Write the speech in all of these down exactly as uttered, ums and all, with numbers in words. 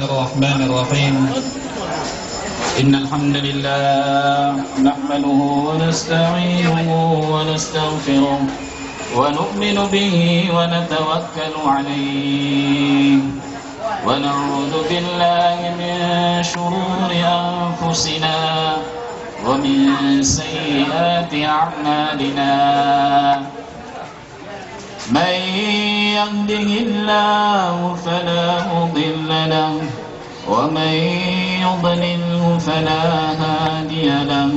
الرحمن الرحيم. إن الحمد لله نحمده ونستعينه ونستغفره ونؤمن به ونتوكل عليه ونعوذ بالله من شرور أنفسنا ومن سيئات أعمالنا. من يهده الله فلا مضل له، ومن يضلله فلا هادي له،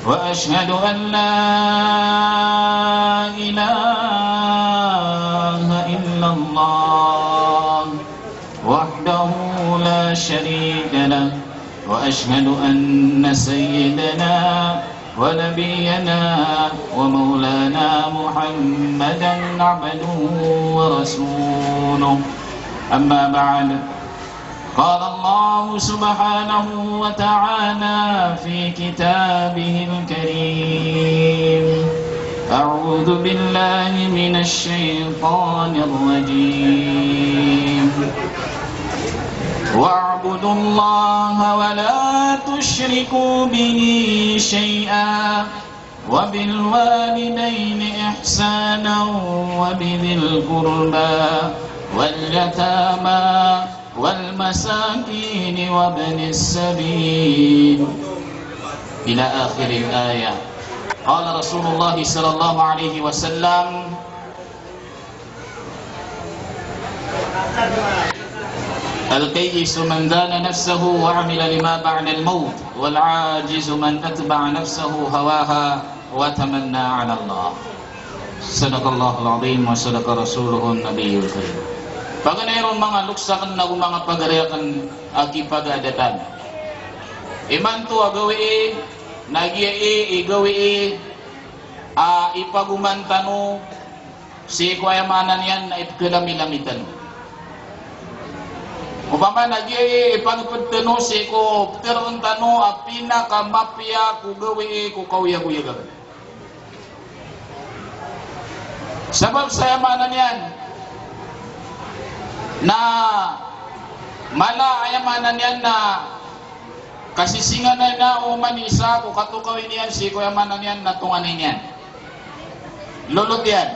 وأشهد أن لا إله إلا الله وحده لا شريك له، وأشهد أن سيدنا ونبينا ومولانا محمدا عبده ورسوله. أما بعد، قال الله سبحانه وتعالى في كتابه الكريم: أعوذ بالله من الشيطان الرجيم. واعبدوا الله ولا تشركوا به شيئا وبالوالدين إحسانا وبذي القربى واليتامى والمساكين وابن السبيل إلى آخر الآية. قال رسول الله صلى الله عليه وسلم: الكيس من دان نفسه وعمل لما بعد الموت، والعاجز من أتبع نفسه هواها وتمنى على الله. صدق الله العظيم وصدق رسوله النبي الكريم. Paganay ron manga loks akn ago manga pagari akn a kipagadatan. Imanto a gawii, na giya i, i gawii a ipagoman tano sii ko aya maana niyan na ipkhalamilami tano. Opama na giya i ipagpd tano sii ko ptharoon tano a pinakamapiya ko gawii ko kaoyagoyag akn. Sabap sa aya maana niyan na mala aya maana niyan na kasisinganay na oman i isa ko katokawi niyan sii ko aya maana niyan na tonganay niyan. Lolot iyan.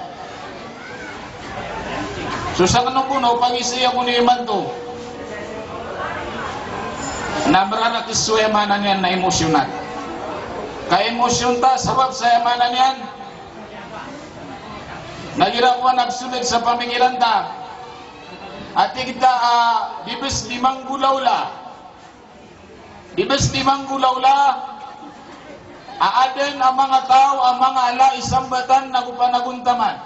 So sakn o kono, pagizai ako niyo imanto na mararakes so aya maana niyan na emosyonal. Ka-emosyon ta sabap sa aya maana niyan na igira ko a nagsoled sa pamikiran ta a tig ta a di bes di manggolawla. Di bes di manggolawla a adn a manga taw a manga ala i sambatan ago panagontaman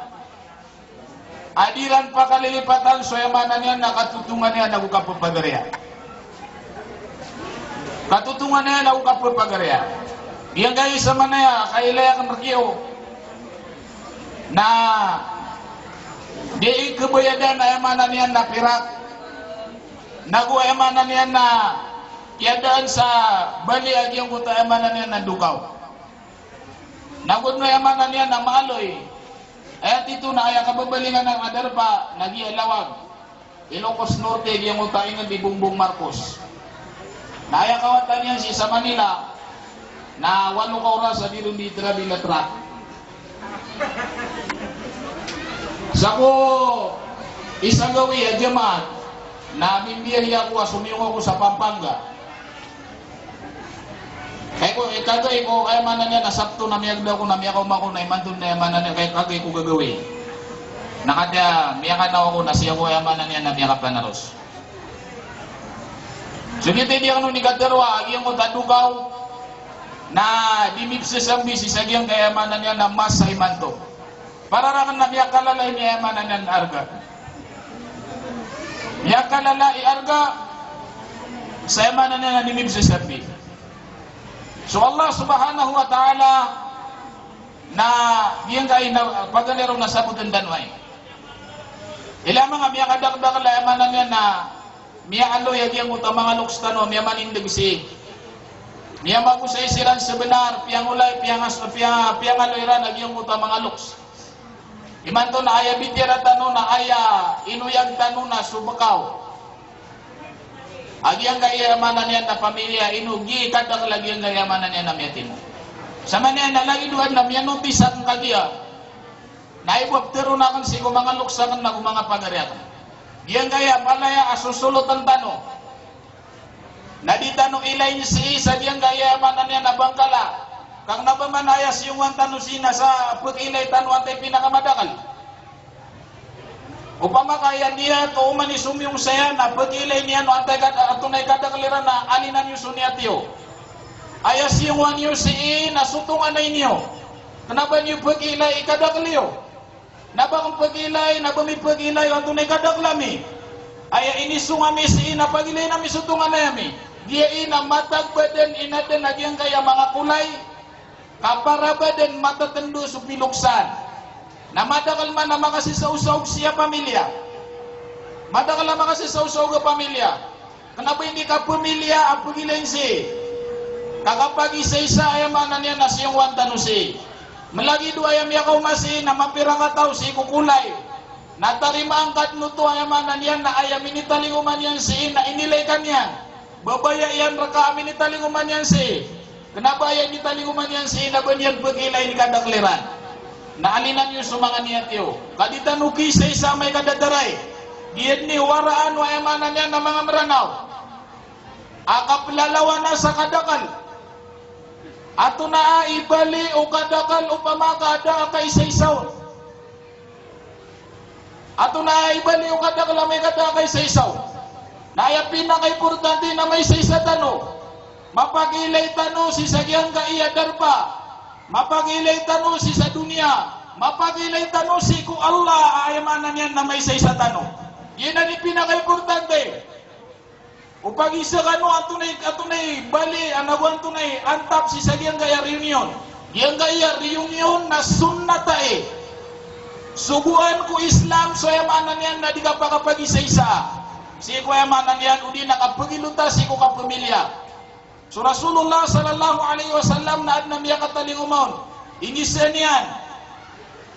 a di iran pakalilipatan so aya maana niyan na katotongan iyan ago kapphagariya. Katotongan iyan ago kapphagariya. Giyangkai sa manaya, kailay akn rkiyo na di khabayadan aya maana niyan na pirak. Nago aya maana niyan na kiyadaan sa bali a giyangkoto aya maana niyan na dokaw. Nago aya maana niyan na maaloy. Aya tito na aya kababalingan a darpa na giya Lawag, Ilocos Norte, giyangkoto a ingd i Bongbong Marcos. Na aya kawatan iyan sii sa Manila na walo ka oras a di ron di travel a trak. Sako isa gawii a Jumaat na mimbiyahiya ako a somiyong ako sa Pampanga. Kay ko, eh, kagay ko, aya maana niyan na Sabto na miyagda ako na miyakaoma ako na imanto na aya maana niyan, kay kagay ko gagawii. Na katii a miyakanaw ako na sii ako aya maana niyan na miyakapanaros. So giyoto i di akn on ikatharoa a giyangkoto a dokaw na di mipzasambi sii sa giyangkai aya maana niyan na masa imanto. Para rakn na miyakalala i aya maana niyan na arga. Miyakalala i arga sa aya maana niyan na di mipzasambi. So Allah Subhanahu wa Ta'ala na giyangkai na paganay ron na sabotn tano ai. Ilay a manga miyakadakdakl a aya maana niyan na miyaaloy a giyangkoto a manga loks tano a miyamanindg sii. Miyamagosay siran sa bnar, piyangolay, piyangas-, piya-, piyangaloy iran a giyangkoto a manga loks. Imanto na aya bitiyara tano na aya inoyag tano na so bkaw. A giyangkaya maana niyan na pamilya, ino gii kadakl a giyangkaya maana niyan na miyatimo. Sa maana niyan na lagid o adn a miyanotis akn kagiya na aya bo a ptharoon akn sii ko manga loks akn nago manga pagari akn. Giyangkaya palaya a sosolotn tano na di tano ilayn sii sa giyangkaya maana niyan na bangkala. Ka kna ba man aya siyongan tano sii na sa pkhailay tano antaa i pinakamadakl. Opama ka aya niyat o oman i somiyong saya na pkhailay niyan o antaa i kad-, antonaa i kadakl iran na alinan iyo so niyat iyo. Aya siyongan iyo sii na so tonganay niyo. Kna ba niyo pkhailay i kadakl iyo. Na ba akn pkhailay, na ba mi pkhailay o antonaa i kadakl ami. Aya inisong ami sii na pagilay ami so tonganay ami. Giya i na matag ba dn inadn a giyangkaya manga kolay. Ka para ba dn matatndo so piloksan. Na madakl man a makasisaosaog sii a pamilya. Madakl a makasisaosaog a pamilya. Kna ba indi kapamilya a pgilayn sii. Ka kapagisaisa aya maana niyan na siyongan tano sii. Malagid o aya miyakaoma sii na mapira kataw sii ko kolay. Na tarimaan ka dn oto aya maana niyan na aya minitalingoma niyan sii na inilay ka niyan. Babaya iyan rka a minitalingoma niyan sii. Kna ba aya minitalingoma niyan sii na ba niyan pkhailay i kadakl iran. Na alinan iyo so manga niyat iyo. Ka di tano kiisaisa amay ka da darai. Giya dn i waraan o aya maana niyan na manga Mranaw a kaplalawan a sa kadakl. Antonaa i bali o kadakl opama ka da a kaisaisa on. Antonaa i bali o kadakl amay ka da a kaisaisa on. Na aya pinakaimportante na maisaisa tano. Mapakhailay tano sii sa giyangkaya darpa. Mapakhailay tano sii sa doniya. Mapakhailay tano sii ko Allah, aya maana niyan na maisaisa tano. Giyanan i pinakaimportante. O pagisa kano antonaa i, antonaa i bali, a nago antonaa i antap sii sa giyangkaya reunion. Giyangkaya reunion na sunnat ai. Sogoan ko Islam so aya maana niyan na di kapakapagisaisa. Sii ko aya maana niyan o di na kapagilota sii ko kapamilya. So Rasulullah sallallahu alaihi wasallam na adn a miyakatalingoma on. Inizaan iyan.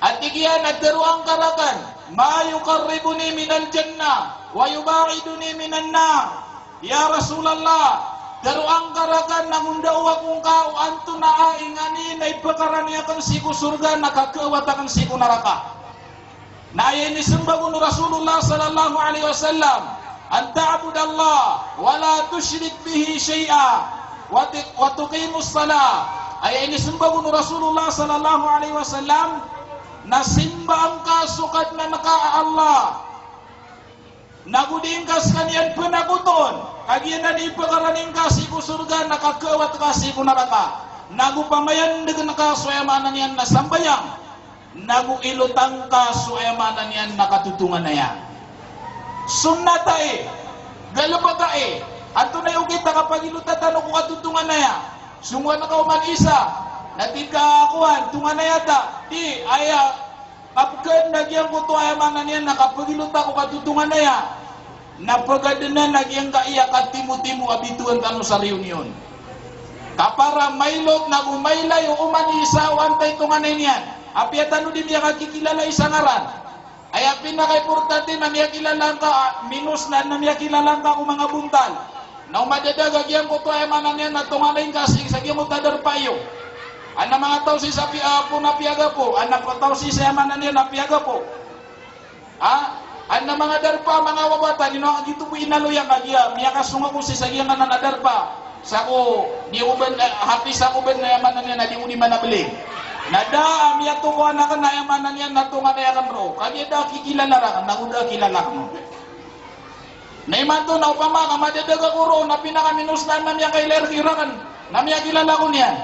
A tig iyan a tharoang ka rakn, "Ma yuqarribuni minal jannah wa yuba'iduni minan nar." Ya Rasulullah, tharoang ka rakn na ngondaowa ko ngka o antonaa i nganin a ipakarani akn sii ko sorga na kakhaawat akn sii ko naraka. Na aya inismbag on o Rasulullah sallallahu alaihi wasallam, "An ta'budallaha wa la tushrik bihi shay'a wa ti-, wa tuqimus salah." Aya inismbag on o Rasulullah sallallahu alaihi wasallam, na simbaa ngka so Kadnan ka a Allah. Nago di ngka skaniyan pnakoton, ka giyanan i ipakarani ngka sii ko sorga na kakhaawat ka sii ko naraka. Nago pamayandgn ka so aya maana niyan na sambayang. Nago ilotang ka so aya maana niyan na katotonganaya. Sunnat ai, galbk ai, antonaa i okit a kapagilota tano ko katotonganaya. Songowan ka oman isa, na tig ka kowan, tonganaya ta, di, aya, kapkn na giyangkoto aya maana niyan na kapagilota ko katotonganaya. Na pagadnan a giyangkaya katimotimo a bitowan tano sa reunion. Ka para mailot nago mailay o oman i isa o antaa i tonganay niyan. Apiya tano di miyakakikilala isa ngaran. Aya pinakaimportante na miyakilala ngka, minos na, na miyakilala ngka ko manga bontal. Na o madadaga giyangkoto aya maana niyan na tonganay ngka sii sa giyangkoto a darpa iyo. Adn a manga taw sii sa pi-, ah, poon a piyagapo, adn a taw sii sa aya maana niyan na piyagapo. Ha? Adn a manga darpa, manga wawatan, ino a giyoto bo inaloy angka giya, miyakasong ako sii sa giyangkanan a darpa. Sa ko, di ko bn, eh, hapis ako bn na aya maana niyan na di ko di manabling. Na da a miyatokawan akn na aya maana niyan na tonganay akn roo. Kagiya da a kikilala rakn, nago da a kilala akn. Na imanto na opama ka madadaga ko roo na pinakaminos na adn a miyakailay rakn, na miyakilala ako niyan.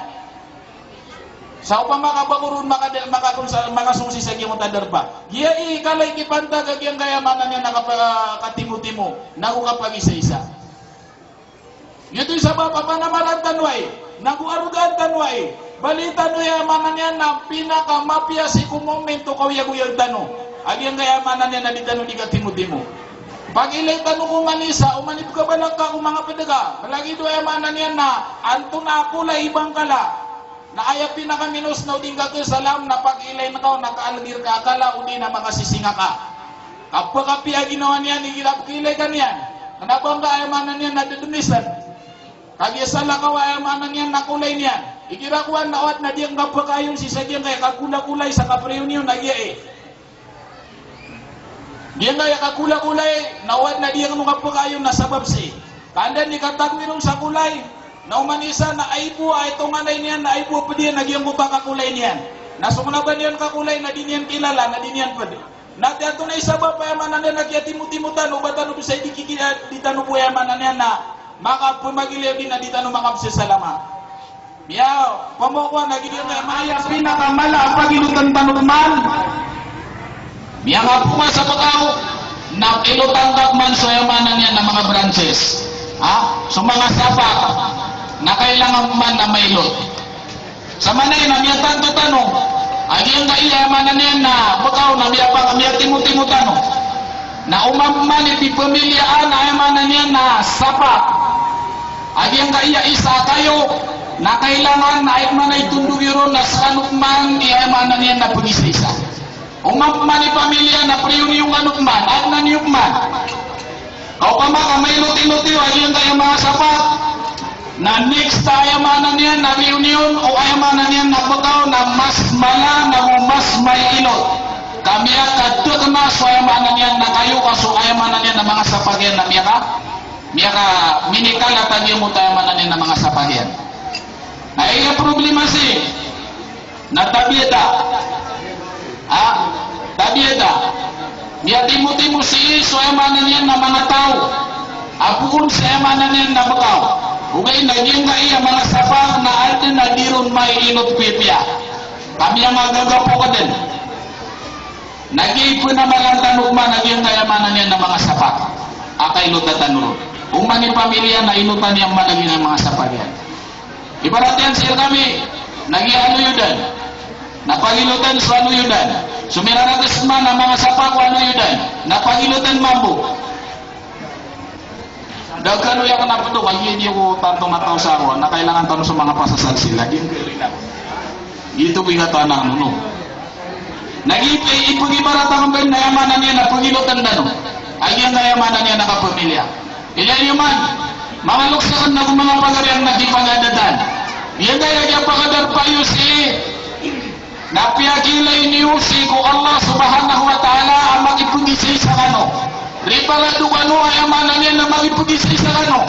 Sa opama ka ba ko roo makada-, makakon sa, makasong sii sa giyangkoto a darpa. Giya i kala i kipantag a giyangkaya maana niyan na kapa-, katimotimo, nago kapagisaisa. Giyoto i sabap a panamaran tano ai, nago arogaan tano ai, bali tano aya maana niyan na pinakamapiya sii ko momento kaoyagoyag tano. A giyangkaya maana niyan na di tano di katimotimo. Pagilay tano ko oman i isa, oman i pkhabalak ka ko manga pd ka, malagid o aya maana niyan na antonaa a kolay i bangkala. Na aya pinakaminos na o di ngka khasalam na pagilay ngka on na kaalgir ka a kala odi na makasisinga ka. Ka pkhapiya ginawa niyan igira pkhailay ka niyan. Kna ba ngka aya maana niyan na dedemisen. Kagiya salakaw aya maana niyan na kolay niyan. Igira kowan na o adn a di ngka pekayon sii sa giyangkaya kagolakolay sa kapreunion a giya i. Giyangkaya kagolakolay na o adn a di ngka pekayon na sabap sii. Ka anda i katagoy ron sa kolay, na oman i isa na aibo a itonganay niyan na aibo a ped iyan a giyangkoto a kakolay niyan. Na so kna ba niyan kakolay na di niyan kilala, na di niyan ped. Na tiyato na isabap aya maana niyan na kiyatimotimo tano, ba tano bisa i di kiki-, eh, di tano bo aya maana niyan na makapemagilay odi na di tano makapsesalama. Miyapamokowan a giyangkaya maana niyan a pinakamala a pagilotan tano pman. Miyakapokas a pekaw, na ilotan ka pman so aya maana niyan na manga branches. Ha? So manga sapak, na kailangan pman na mailot. Sa maana iyan na miyatanto tano a giyangkaya aya maana niyan na pekaw na miyapa-, miyatimotimo tano. Na oman pman i pipemiliyaan a aya maana niyan na sapak a giyangkaya isa a kayo, na kailangan na aya maana i tondog iyo ron na sekano pman i aya maana niyan na pegisaisa. Oman pman i pamiliya na preunion kano pman, adn a niyo pman. Ka opama ka mailot-ilot iyo a giyangkaya manga sapak, na next a aya maana niyan na reunion o aya maana niyan na pekaw na mas mala na go mas maiilot. Ka miyakadekena so aya maana niyan na kayo ka so aya maana niyan na manga sapak iyan na miyaka, miyaka-, minikalat a giyangkoto aya maana niyan na manga sapak iyan. Na aya problema sii na tabiya ta. Ha? Tabiya ta. Miyatimotimo sii so aya maana niyan na manga taw a poon sa aya maana niyan na pekaw. Ogaid na giyangkaya manga sapak na adn a di ron maiilot piyapiya. Ka miyangagaga pokeden. Na giya i penamalan tano pman a giyangkaya maana niyan na manga sapak a kailota tano ron. Oman i pamiliya na ilotan iyan pman a giyangkaya manga sapak iyan. Ibarat iyan sii rkami, na giya aloyodan. Na pagilotan so aloyodan. So mirarakes man a manga sapak o aloyodan. Na pagilotan mambo. Da kano iyan kena pdo, kagiya di ako tanto matao sa ako, na kailangan tano so manga pasasalsila. Di ngka rin ako. Ito ko ingatan ako, no? Na giya i-, ipegibarat ako ben na aya maana niyan na pagilotan tano a giyangkaya maana niyan na kapamiliya. Ilaya niyo man, manga loks akn ago manga pagari akn a di pagadatan. Giyangkaya giya pakadarpa iyo sii na piyakiilay niyo sii ko Allah Subhanahu wa Ta'ala a makipegisaisa kano. Riparado kano aya maana niyan na makipegisaisa kano.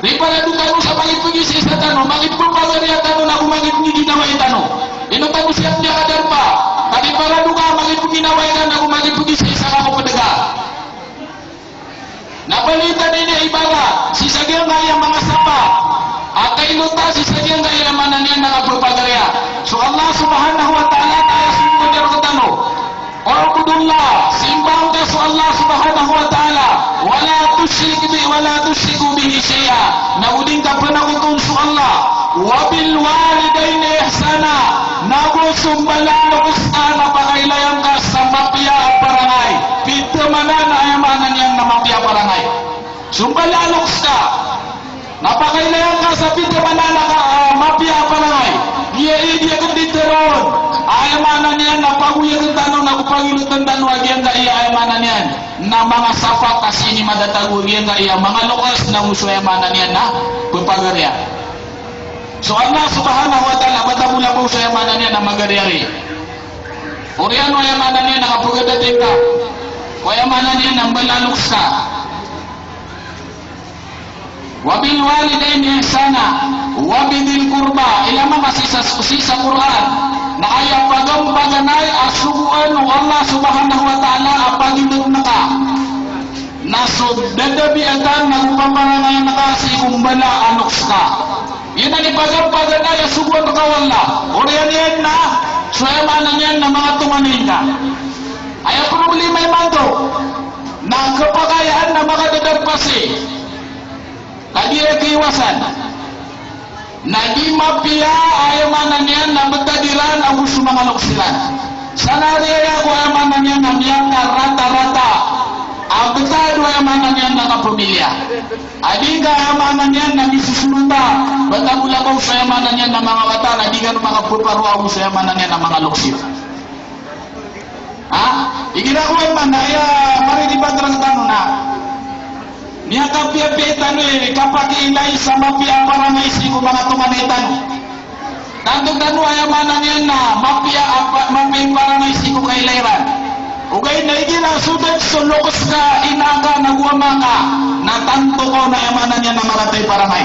Riparado tano sa makipegisaisa tano, makipepagariya tano na go makipeginawai tano. Ino tano sii a piyakadarpa? Ka riparado ka a makipeginawai ka na go makipegisaisa ka ko ped ka. Na baloy tano ini a ibara sii sa giyangkaya manga sapak a kailota sii sa giyangkaya maana niyan na kapepagariya. So Allah Subhanahu wa Ta'ala na aya sogoan iyan rktano. U'budullah, simba ngka so Allah Subhanahu wa Ta'ala, wala tushrik bi, wala tushriku bihi shay'a. Na go di ngka panakoton so Allah. Wa bil walidayni ihsana, na go so mbala a loks ka na pakailaya ngka sa mapiya a parangay. Pithamanan a aya maana niyan na mapiya a parangay. So mbala a loks ka na pakailaya ngka sa pithamanan a ka-, ah, mapiya a parangay. Giya i di akn di teroon a aya maana niyan na pagoyagn tano na go pagilotan tano a giyangkaya aya maana niyan na manga sapak a sii ni madatago a giyangkaya manga loks na go so aya maana niyan na pepagariya. So Allah Subhanahu wa Ta'ala, bata bo labaw so aya maana niyan na magariyari. Oriyan o aya maana niyan na kapagadating ka ko aya maana niyan na mbala a loks ka. Wa bil walidayni ihsana, wa bi dhil qurba. Ilaya mambo sii sa, sii sa Qur'an na aya pagampaganay a sogoan o Allah Subhanahu wa Ta'ala a pagilotan ka na so dadabiatan na go paparangayan ka sii ko mbala a loks ka. Giyanan i pagampaganay a sogoan ka o Allah. Oriyan iyan na so aya maana niyan na manga tonganay ngka. Aya problema imanto na kapakay anan a makadadarpa sii. Kagiya kaiwasan. Na di mapiya aya maana niyan na betad iran ago so manga loks iran. Sa nariyaya ko aya maana niyan na miyakarata-rata a betad o aya maana niyan na kapamiliya. A di ka aya maana niyan na misosorota, bata bo labaw so aya maana niyan na manga wata, na di kano makapeparoa ago so aya maana niyan na manga loks iran. Ha? Igira ko aya maana niyan, mari di ba terang tano na kapiyapiya tano i kapakiilay sa mapiya a parangay sii ko manga tonganay tano. Tanto tano, aya maana niyan na mapiya a pa-, mapiya i parangay sii ko kailay iran. Ogaid na igira so dn so loks ka, ina ka nago ama ka, na tanto ka on, aya maana niyan na marata i parangay.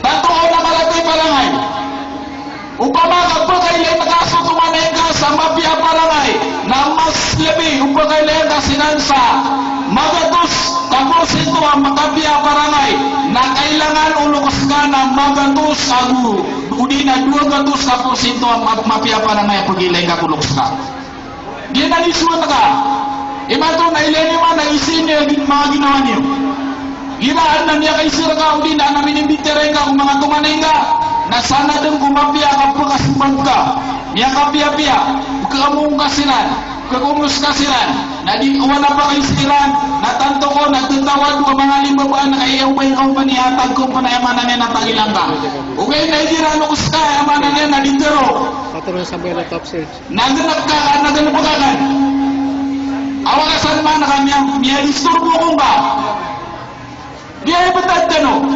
Tanto ka on a marata i parangay. Opama ka pkailay ngka so tonganay ngka sa mapiya a parangay, na mas lbi o pkailay ngka siran sa magatos ka porsinto a makapiya a parangay, na kailangan o loks ka na magatos ago, odi na dowa gatos ka porsinto a ma-, mapiya a parangay a pkailay ngka ko loks ka. Giyanan i sowaan ka. Imanto na ilaya niyo man a izin iyan a gin-, manga ginawa niyo. Igira adn a miyakaisa rka odi na adn a minimbitaraya ngka ko manga tonganay ngka, na sana dn ko mapiya a kapkasmbag ka. Miyakapiyapiya, pkhaamong ka siran, pkhakomos ka siran, na di, o aya pakaisa iran, na tanto ka on a tatawad o manga limbabaan a aya o ba i kaoman i atag ko pn, aya maana niyan na tagilan ka. Ogaid na igira loks ka, aya maana niyan na di tero. Patron sa Belo Topsy. Na gnk ka, na gnk ka. Awa ka san man ka miya, miyadisturbo ko ngka. Di aya btad tano.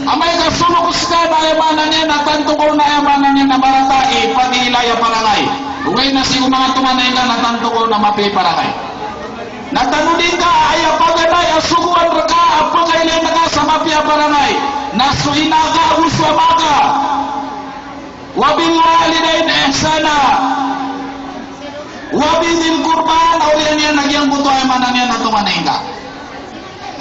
Amay ka so loks ka na aya maana niyan na tanto ka on, aya maana niyan na marata i pakiilay a parangay. Ogaid na sii ko manga tonganay ngka na tanto ka on a mapiya i parangay. Na tanodi ngka a aya paganay a sogoan rka a pkailay ngka sa mapiya a parangay na so ina ka ago so ama ka. Wa bil walidayni ihsana. Wa bi dhil qurba, na oriyan iyan a giyangkoto a aya maana niyan na tonganay ngka.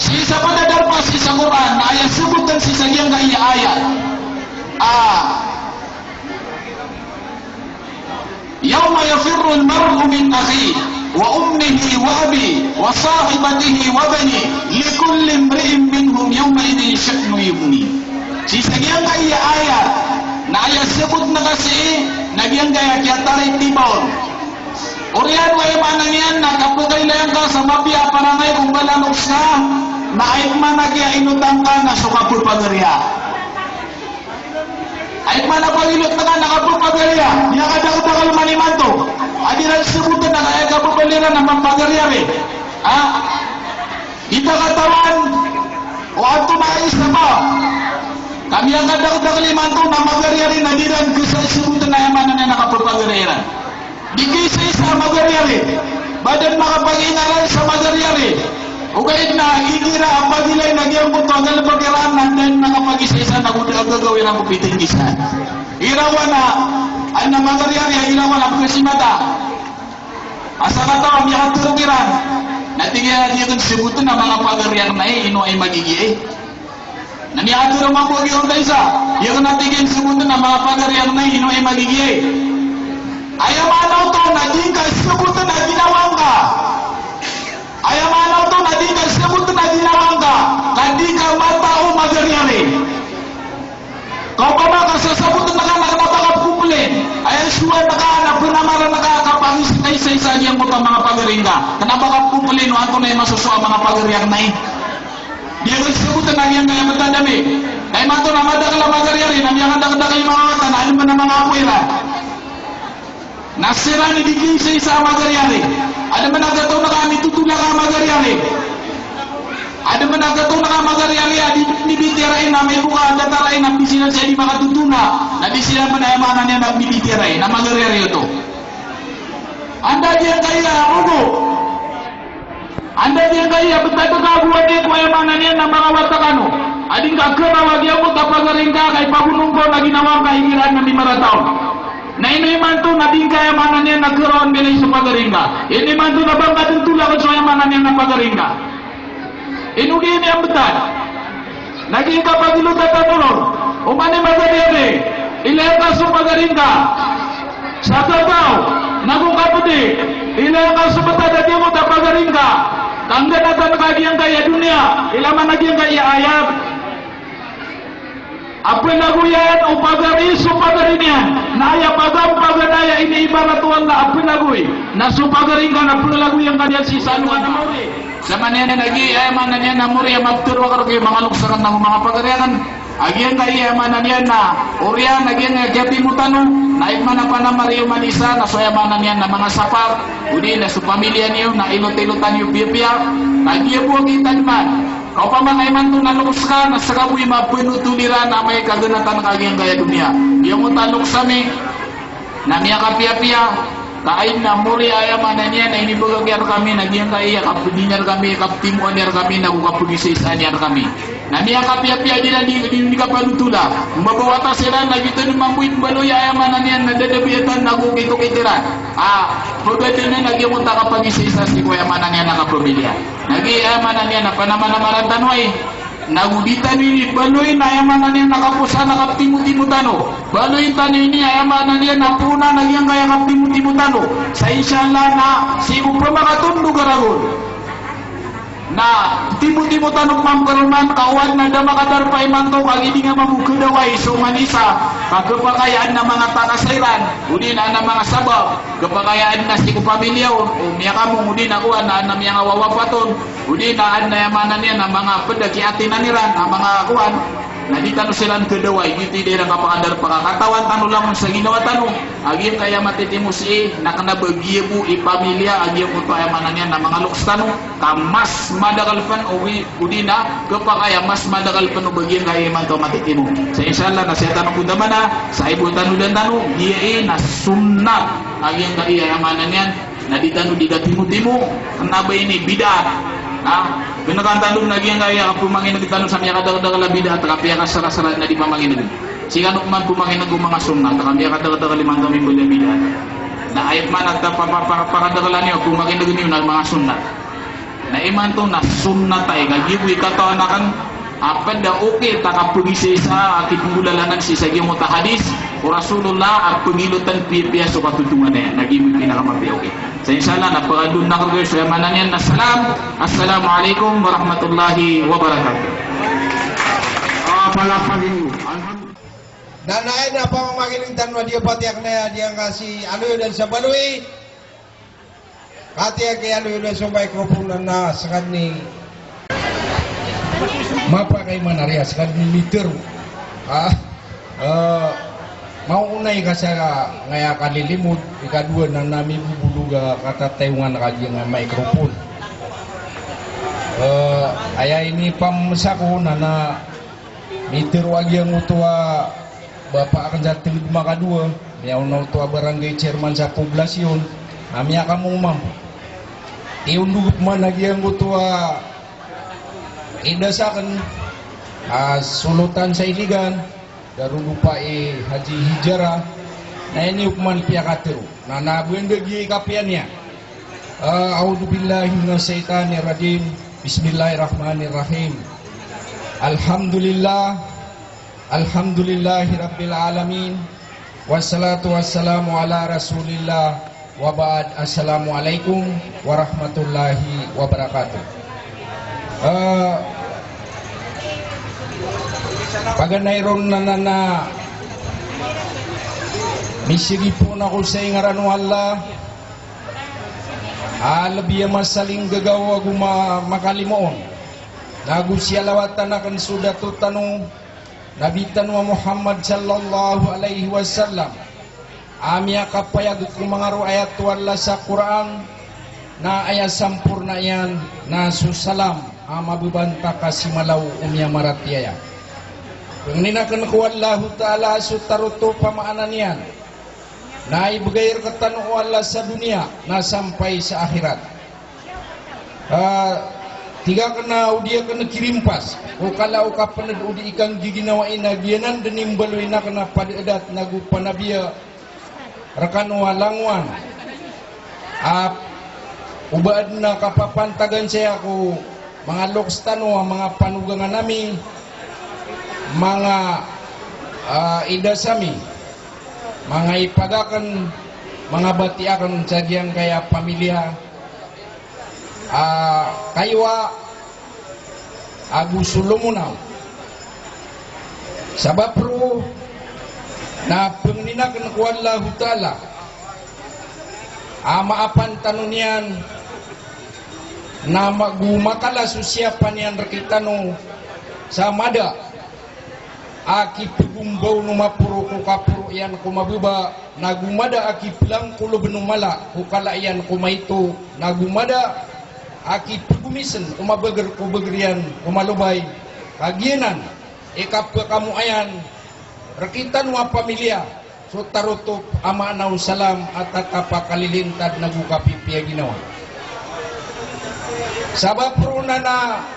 Sii sa pd a darpa sii sa Qur'an, na aya sabotn sii sa giyangkaya a ayat. Ah. Yawma yafirrul mar'u min akhihi wa ummihi wa abihi wa sahibatihi wa banihi, likulli imri'in minhum yawma idhin sha'nun yughnih. Sii sa giyangkaya a ayat, na aya sabotn ka sii, na giyangkaya a kiyatariba on. Oriyan o aya maana niyan na kapkailay ngka sa mapiya a parangay ko ngka na loks ka, na aya maana kiyainotang ka na so kapphagariya. Aya maana pagilot ngka na kapphagariya, miyakadakdakl man imanto a di ran sabotn a aya kapphagariya na maphagariya ri. Ha? Di ta katawan o antonaa i sabap ka miyakadakdakl imanto na magariya ri na di ran ksa sabotn a aya maana niyan na kapphagariya iran. Di kisaisa a magariya ri, ba dn makapagingaran sa magariya ri. Ogaid na igira a pagilay na giyangkoto a galbk iran na da dn makapagisaisa na go da a gagaw iran ko pitnggisan. Irawan a, adn a magariya ri a irawan a pkasimata. A sakataw a miyakatharo kiran na tig iyan a di akn sabotn a manga pagari akn ai ino i magigiya i. Na miyakatharo mambo a giyoto a isa, di akn a tig iyan sabotn a manga pagari akn ai ino i magigiya i. Aya maana oto na di ngka sabotn a ginawa ngka. Aya maana oto na di ngka sabotn a ginawa ngka ka di ka matao magariya ri. Ka opama ka sasabotn ka na kna ba ka pkoplin, aya sowaan ka na pnamaran ka a kapangis-, kaisaisa giyangkoto a manga pagari ngka. Kna ba ka pkoplin o antonaa i masosowa a manga pagari akn ai. Di akn sabotn a giyangkaya a btad ami. Ka imanto na madakl a magariya ri, na miyakadakdakl i manga wata, na adn pn a manga apo iran. Na siran i di kisaisa a magariya ri. Adn pn a gataw ngka a mitotolak a magariya ri. Adn pn a gataw ngka a magariya ri a di, di bitiyarai na amay bo ka datar ai na pisiran sa di makatotona. Na di siran pn aya maana niyan na bitiyarai na magariya ri oto. Anda giyangkaya a rogo. Anda giyangkaya a btad ka ago adi ko aya maana niyan na manga wata kano a di ngka karaw a giyangkoto a pagari ngka ka ipagonong ka on a ginawa ngka igira adn a mimarata on. Na ino imanto na di ngka aya maana niyan na karawan mbelay so pagari ngka. Ino imanto na ba ngka dn tolakn so aya maana niyan na pagari ngka. Ino giya ini a btad. Na giyangkaya a pagilota tano ron, oman i magariya ri, ilaya ngka so pagari ngka. Sa kataw, nago kapdi, ilaya ngka so btad a giyangkoto a pagari ngka. Ka nggnatan ka giyangkaya doniya, ilaya man a giyangkaya ayat. A pnagoyan o pagari so pagari niyan, na aya pagampaganay a iniibarat o Allah a pnagoy, na so pagari ngka na pnlagoyan ka niyan sii sa alongan a maori. Sa maana niyan lagid, aya maana niyan na maori a maptharo akn roo ko manga loks akn nago manga pagari akn. A giyangkai aya maana niyan na oriyan a giyangkai a kiyatimo tano, na aya maana panamar iyo man isa na so aya maana niyan na manga sapar, odi na so pamilya niyo na ilot-ilotan iyo piyapiya, na giya bo a kitad man. Ka opama ka imanto na loks ka, na ska bo i mapenothol iran amay ka ganatan ka a giyangkai a doniya. Giyangkoto a loks ami, na miyakapiyapiya, ka aya na mori aya maana niyan na inibagak iyan rkami na giyangkai a kapdi niyan rkami, kaptimoan iyan rkami, nago kapagisaisaan iyan rkami. Na miyakapiyapiya di na di, di, di kapanotola. Mabawata siran na giyoto di mambo i mbaloy aya maana niyan na dadabiyatan nago kitokit iran. A, pagadanan a giyangkoto a kapagisaisa sii ko aya maana niyan na kapamilya. Na giya aya maana niyan na panamanamaran tano ai. Nago di tano ini baloy na aya maana niyan na kaposan a kaptimotimo tano. Baloy tano ini aya maana niyan na poonan a giyangkai a kaptimotimo tano. Sa insha Allah na sii ko pamakatondog a ragon na timotimo tano pman paroman ka oway na da makadarpa imanto ka gii di nga mambo kadawai so man isa ka kapakay a adn a manga takasa iran, odi na adn a manga sabap, kapakay a adn a sii ko pamilya on, o miyakamong odi na kowan na adn a miyangawawapat on, odi na adn a aya maana niyan na manga pd a kiyaatinan iran a manga kowan, na di tano siran kadawai, giyoto i da iran kapakadarpa ka katawan tano langon sa ginawa tano a giyangkai a matitimo sii na kna ba giya bo i pamilya a giyangkoto aya maana niyan na manga loks tano. Ka mas madakl pn o wi, odi na kapakay a mas madakl pn o ba giyangkai imanto a matitimo. Sa insha Allah na sii tano bo taman a, sa ibo tano dn tano, giya i na sunnat a giyangkai aya maana niyan na di tano di katimotimo, kna ba ini bid'ah. Na, gnakan tano na giyangkai a pmangineg tano sa miyakadakdakl a bid'ah, ka piyakasarasara na di pamangineg. Sii kano pman pmangineg o manga sunnat, ka miyakadakdakl imanto a mimbaloy a bid'ah. Na aya pman a ta pa, pa, pa, pakadaklan iyo, pmangineg niyo na manga sunnat. Na imanto na sunnat ai, ka giya bo i katawan akn a pd a okit a kapagisaisa a kipnggolalanan sii sa giyangkoto a hadis o Rasulullah a pagilotn piyapiya so katotonganay, na giya bo i pinakamapiya a okit. Sa insha Allah na pakadoon akn rkayo so aya maana niyan na salam. Assalamu alaikum warahmatullahi wabarakatuh. Ah, palapagin mo. Alhamdulillah. Na aya na pamamakineg tano a di a pati akn a di a kasi aloy dan sa baloy. Kati a kiyaloy na so microphone na, na skadn i mapakay man ari a skadn i mitharo. Ah, eh, maona i kasa ngaya kalilimod, ikadowa na, na mibobolog a katatayongan ka giyangkai a microphone. Eh, aya inipamsa ko na, na mitharo a giyangkoto a bapa akn sa Tenged Makadowa, miyaona oto a barangay chairman sa poblasyon, na miyakamong mambo. Tiyondog pman a giyangkoto a idas akn a solotan sa Iligan, darodopa i Haji Hijara, na iniyo pman piyakatharo. Na, na bo anda giya i kapiya niyan. Ah, a'udhu billahi minash shaitanir rajim. Bismillahirrahmanirrahim. Alhamdulillah. Alhamdulillahi rabbil alamin. Wassalatu wassalamu ala Rasulillah. Wa ba'd. Assalamu alaikum warahmatullahi wabarakatuh. Ah, paganay ron na, na, na, misigipoon ako sa ingaran o Allah. A lbi a masalinggagaw ago ma-, makalimoon. Nago siyalawatan akn so dato tano, Nabi tano a Muhammad sallallahu alaihi wasallam, a miyakapayag ko manga ro ayat o Allah sa Qur'an, na aya samporna iyan na so salam a mababanta ka simalaw o miyamaratiyaya. Pangnin akn ko Allahu Ta'ala so tarotop a maana niyan, na ibgay rktano o Allah sa doniya na sampay sa akhirat. Ah, tig akn a o di akn kirimpas ko kala o kapnd o di ikanggiginawai na giyanan dn i mbaloy akn a padadat nago panabiya rkano a langowan. A o ba adn a kapapantagan saya ko manga loks tano a manga panogangan ami, manga, ah, idas ami, manga ipag akn, manga bati akn sa giyangkaya pamilya, ah, Kaiwa ago so Lomonaw. Sabap roo na pangnin akn ko Allahu Ta'ala a maapan tano niyan na ma-, go makala so siyapa niyan rktano sa mada. a kipegombaw o maporo ko kaporo iyan ko mababa, nago mada a kiplangkolob o mala ko kala iyan ko maito, nago mada a kipegomisen o mabeger ko beger iyan ko malobay. Kagiya nan i kapekamoayan rektano a pamilya, so tarotop a maana o salam a tatap a kalilintad nago kapipiya ginawa. Sabap roo na na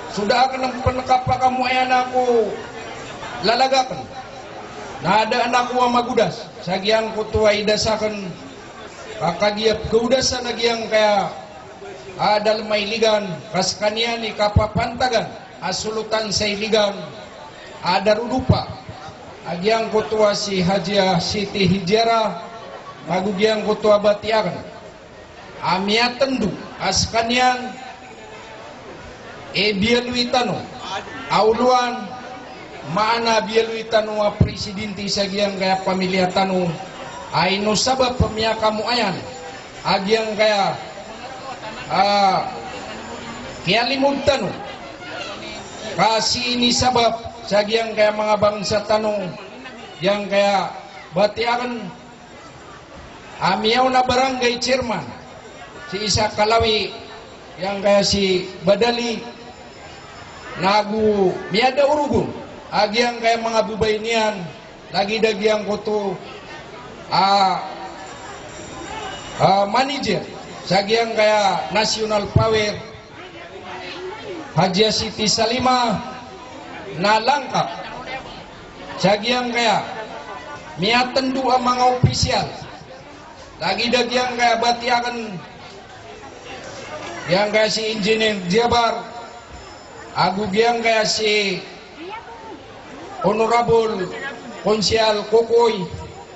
so da aken pen kapakamoayan ako lalag aken, na adaan ako a magodas sa giyangkoto a idas aken, ka kagiya pegaodasan a giyangkaya a dalem a Iligan, ka sekaniyan i kapapantagan a solotan sa Iligan a darodopa a giyangkoto a si Hajia Siti Hijiara, nago giyangkoto a bati aken a miyatendo a sekaniyan i biyaloy tano a olowan, maana biyaloy tano a presidente sa giyangkaya pamilya tano, a ino sabap a miyakamoayan a giyangkaya a kiyalimod tano, ka sii ini sabap sa giyangkaya manga bangsa tano, giyangkaya bati aken a miyaona barangay chairman, si Isa Kalawi, giyangkaya si Badali, nago miyada orogon a giyangkaya manga babay niyan, lagid a giyangkoto a, a manager sa giyangkaya National Power, Hajia Siti Salima, na langkap sa giyangkaya miyatendo a manga opisyal, lagid a giyangkaya bati aken, giyangkaya si Engineer Jabar, ago giyangkaya si Honorable Konsehal Kokoy,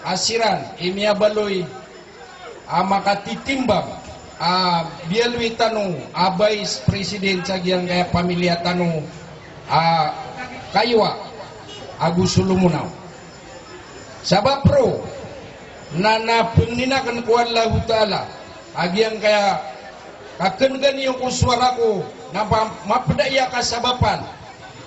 a siran i miyabaloy a makatitimbang a biyaloy tano a Vice President sa giyangkaya pamilya tano a Kaywa ago Solomonaw. Sabap roo na, na pengnin aken ko Allahu Ta'ala a giyangkaya kakenegani ko sowara ko na ma-, mapeda i kasabapan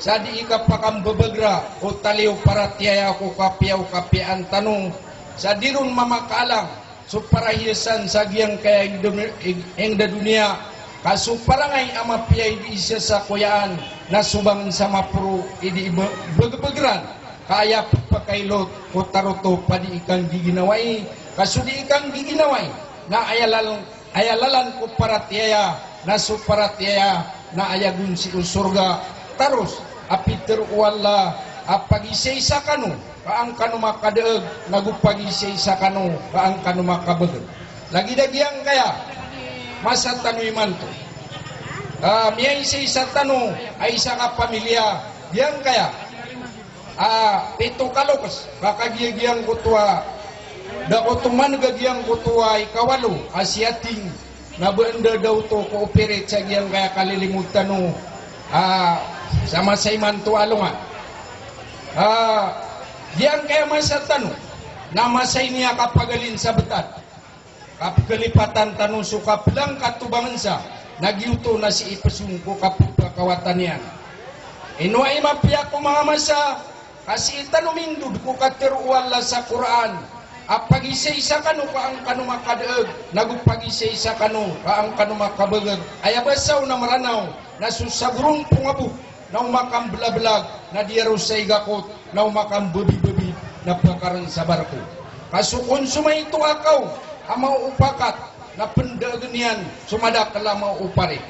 sa dii kapakambebegra o taliyo paratiyaya ko kapiya o kapiyaan tano, sa di ron mamakaalang so parahiyasan sa giyangkaya ingda, ingda doniya, ka so parangay a mapiya i dii sesa koyaan na so bangensa maporo i dii be-, begebegeran, ka aya pepakailot ko tarotop a dii kanggiginawai, ka so dii kanggiginawai na aya lal-, aya lalan ko paratiyaya, na so paratiyaya na aya gonsi o sorga. Taros a pitero o Allah a pagisaisa kano ka an kano makadaeg, nago pagisaisa kano ka an kano makabeged. Lagid a giyangkaya masa tano imanto. Ah, miyaisaisa tano a isa ka pamilya giyangkaya a pito ka lokes, ka kagiya giyangkoto a da ko tomaneg a giyangkoto a ikawalo a si Ating, na ba anda daw oto ko-operate sa giyangkaya kalilimod tano a sa masa imanto a alongan. Ah, giyangkaya masa tano na masa ini a kapagalin sa betad. Kapekalipatan tano so kaplangkat o bangensa, na giyoto na sii pesong ko kapepakawatan iyan. Ino aya mapiya ko manga masa, ka sii tano mindod ko katero o Allah sa Qur'an a pagisaisa kano ka an kano makadaeg, nago pagisaisa kano ka an kano makabeged. Aya basa o na Meranaw na so saborong pongabok na o makambelabelag na di aro sa igakot, na o makambebibebi na pekaren sa barko. Ka so konsoma ito a kaw a maoopakat na pendaegen iyan so madakel a maoopari.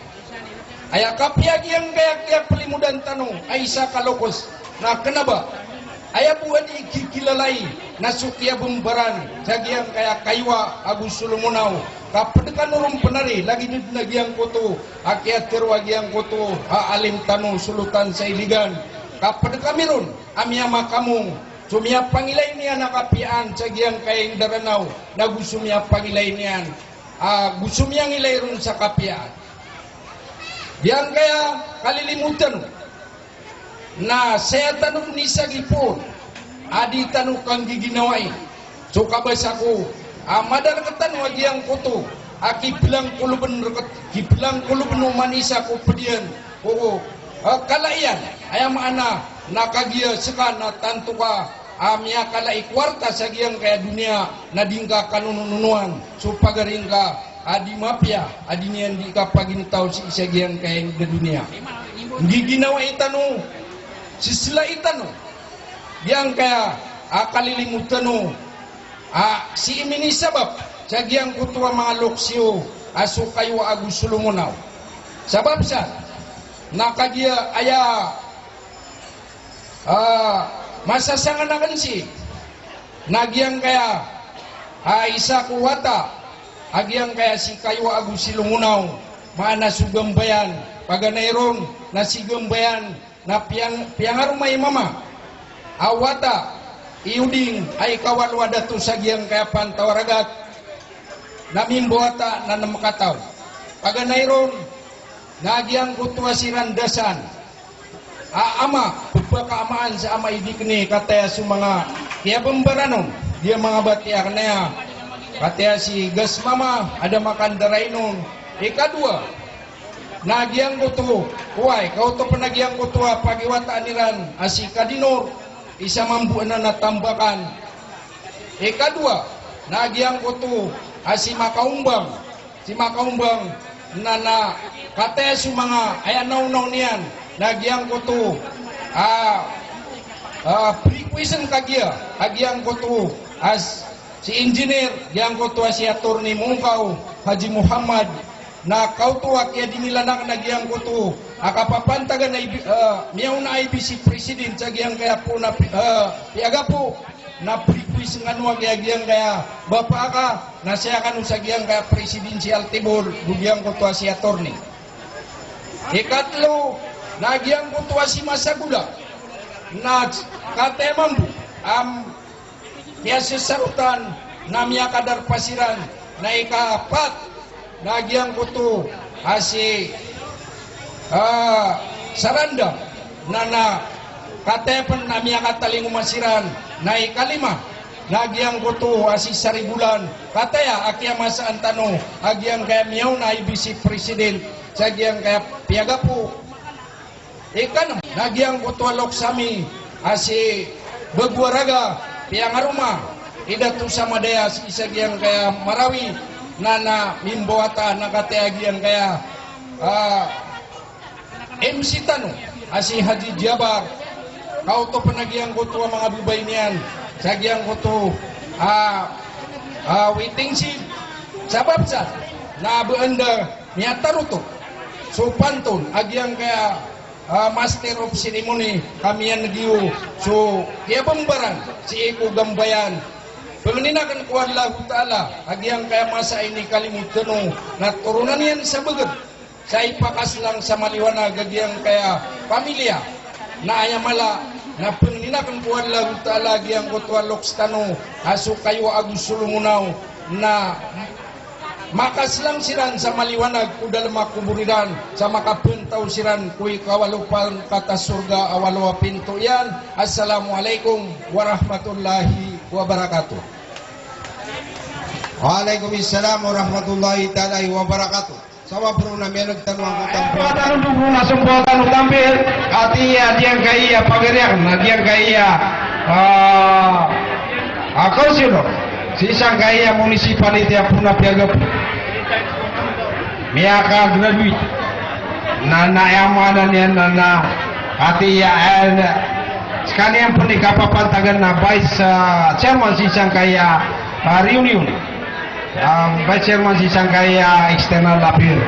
Aya kapiya giyangkaya kiyapelimodan tano a isa ka lokes na kena ba aya bo a di kikilalai na so kiyabembaran sa giyangkaya Kaywa ago Solomonaw, ka ped kano ron penari, lagid na giyangkoto a kiyatero a giyangkoto a alim tano solotan sa Iligan, ka ped kami ron a miyamakamong so miyapangilay niyan a kapiyaan sa giyangkaya ingda Ranaw, nago so miyapangilay niyan, ah, go so miyangilay ron sa kapiyaan. Giyangkaya kalilimod tano na saya tano ni sa gipoon a di tano kanggiginawai so kabasa ko a mada rektano a giyangkoto a kiplangkoloben reket, kiplangkoloben o manisa ko ped iyan ko, ah, kala iyan. Aya maana Na kagiya seka na tanto ka a miyakala i kowarta sa giyangkaya doniya na di ngka kanonononoan so pagari ngka a di mapiya a di niyan di kapagintaw sii sa giyangkaya inged a doniya. Nggiginawai tano, sesela i tano giyangkaya a kalilimod tano a sii minisabap sa giyangkoto a manga loks iyo a so kayowa ago so longonaw. Sabap sa na kagiya aya a masasanganaken sii na giyangkaya a isa ko wata a giyangkaya si kayowa ago si longonaw, maana so Gambayan, paganay ron na si Gambayan na piyang-, piyangaroma i mama a wata i Oding a ikawalo a dato sa giyangkaya Pantawaragat, na mimbawata na nem kataw. Paganay ron na giyangkoto a si Randasan a ama, pepakaamaan sa ama i Dikni, kataya so manga kiyabembaranon, giya manga batiya aken aya, kataya si Gasmama a da makandarai non. Ikadowa, na giyangkoto, oway, kaoto pen a giyangkoto a pagiwataan iran a si Kadinor, isa mambo anan a Tambakan. Ikadowa, na giyangkoto a si Makaombang, si Makaombang, na, na kataya so manga aya naonaw niyan, na giyangkoto a, a, prequisition kagiya a giyangkoto a s-, si engineer, giyangkoto a si Attorney Mongkaw Haji Muhammad, na kaoto a kiyadingilan aken a giyangkoto a kapapantagan a I B, eh, miyaona a I B C president sa giyangkaya poon a pi-, eh, piyagapo, na prequisition kano a giya giyangkaya bapa aka, na saya kano sa giyangkaya presidential table, go giyangkoto a si Attorney. Ikatlo, na giyangkoto a si Masagoda, na kataya mambo a kiyasesarotan na miyakadarpa siran, na ikapat, na giyangkoto a si, ah, Saranda, na, na kataya pen na miyakatalingoma siran, na ikalima, na giyangkoto a si Sarigolan, kataya a kiyamasaan tano a giyangkaya miyaona a I B C president sa giyangkaya piyagapo. Ikanem, na giyangkoto a loks ami a si Bago a Raga, piyangaroma i Dato Samadaya sii sa giyangkaya Marawi, na, na mimbawata na kataya giyangkaya, ah, M C tano a si Haji Jabar, kaoto pen a giyangkoto a manga babay niyan sa giyangkoto a, ah, waiting shed. Sabap sa na ba anda miyataroto so pantun a giyangkaya, ah, master of ceremony ka miyaneg iyo so kiyabembaran sii ko Gambayan. Pangnin aken ko Allahu Ta'ala a giyangkaya masa a inikalimod tano na toronan iyan sa beged sa ipakaslang sa maliwanag a giyangkaya pamilya. Na aya mala na pangnin aken ko Allahu Ta'ala a giyangkoto a loks tano a so kayowa ago so longonaw na makaslang siran sa maliwanag ko dalem a kobor iran, sa makapantaw siran ko ikawalo pangkat a sorga a walo a pinto iyan. Assalamu alaikum warahmatullahi wabarakatuh. Wa alaikum salam warahmatullahi ta'ala wabarakatuh. Sabap roo na miyaneg tano angkoto a Tano dogo na sombotan o tampil, ati iya giyangkaya pagariak, na giyangkaya, ah, ah, kaonsilo sii sangkaya municipality a poon a piyagapo. Miyaka-graduate. Na, na aya maana niyan na, na ati iya, eh, na, sekaniyan pen i kapapantagan na vice, ah, chairman sii sangkaya, ah, reunion. Ah, Vice Chairman sii sangkaya External Affairs.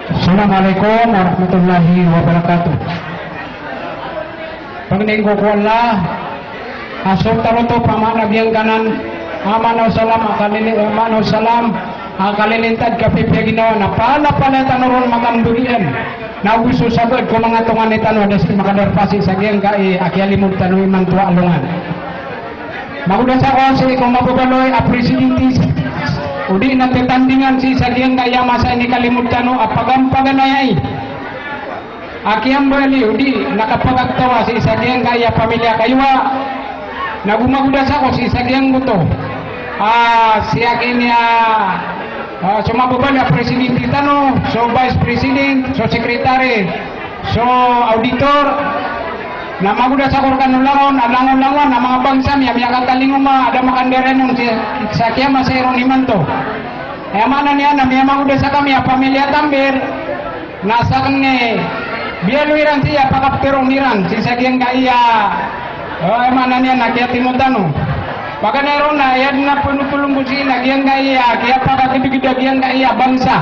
Assalamu alaikum warahmatullahi wabarakatuh. Pangnin ko ko Allah a so tarotop a maana giyangkanan a maana o salam a kalili-, a maana o salam a kalilintad ka pipiya ginawa na palapalaya tano ron makambagian. Na ago so sabaad ko manga tonganay tano a da sii makadarpa sii sa giyangkai a kiyalimod tano imanto a alongan. Magodas ako sii ko mababaloy a presidente odi na tetandingan sii sa giyangkai a masa a inikalimod tano a pagampaganayai a kiyambali odi na kapagagtawa sii sa giyangkai a pamilya kayowa. Na go magodas ako sii sa giyangkoto a sii a kiniya So mababaloy a presidente tano, so vice president, so secretary, so auditor, na magoda sa ko rkano langon, a langon-langon a manga bangsa mi a miyakatalingoma a da makandarn on si, sa kiyamasa iron imanto. Aya maana niyan na miyamagoda sa kami a pamilya Tambir, na sakn i biyaloy iran sii a pakaptharoon iran sii sa giyangkaya, o, aya maana niyan na kiyatimo tano. Paganay ron na aya dn a pnotholon ko sii na giyangkaya kiyapakagdgd a giyangkaya bangsa.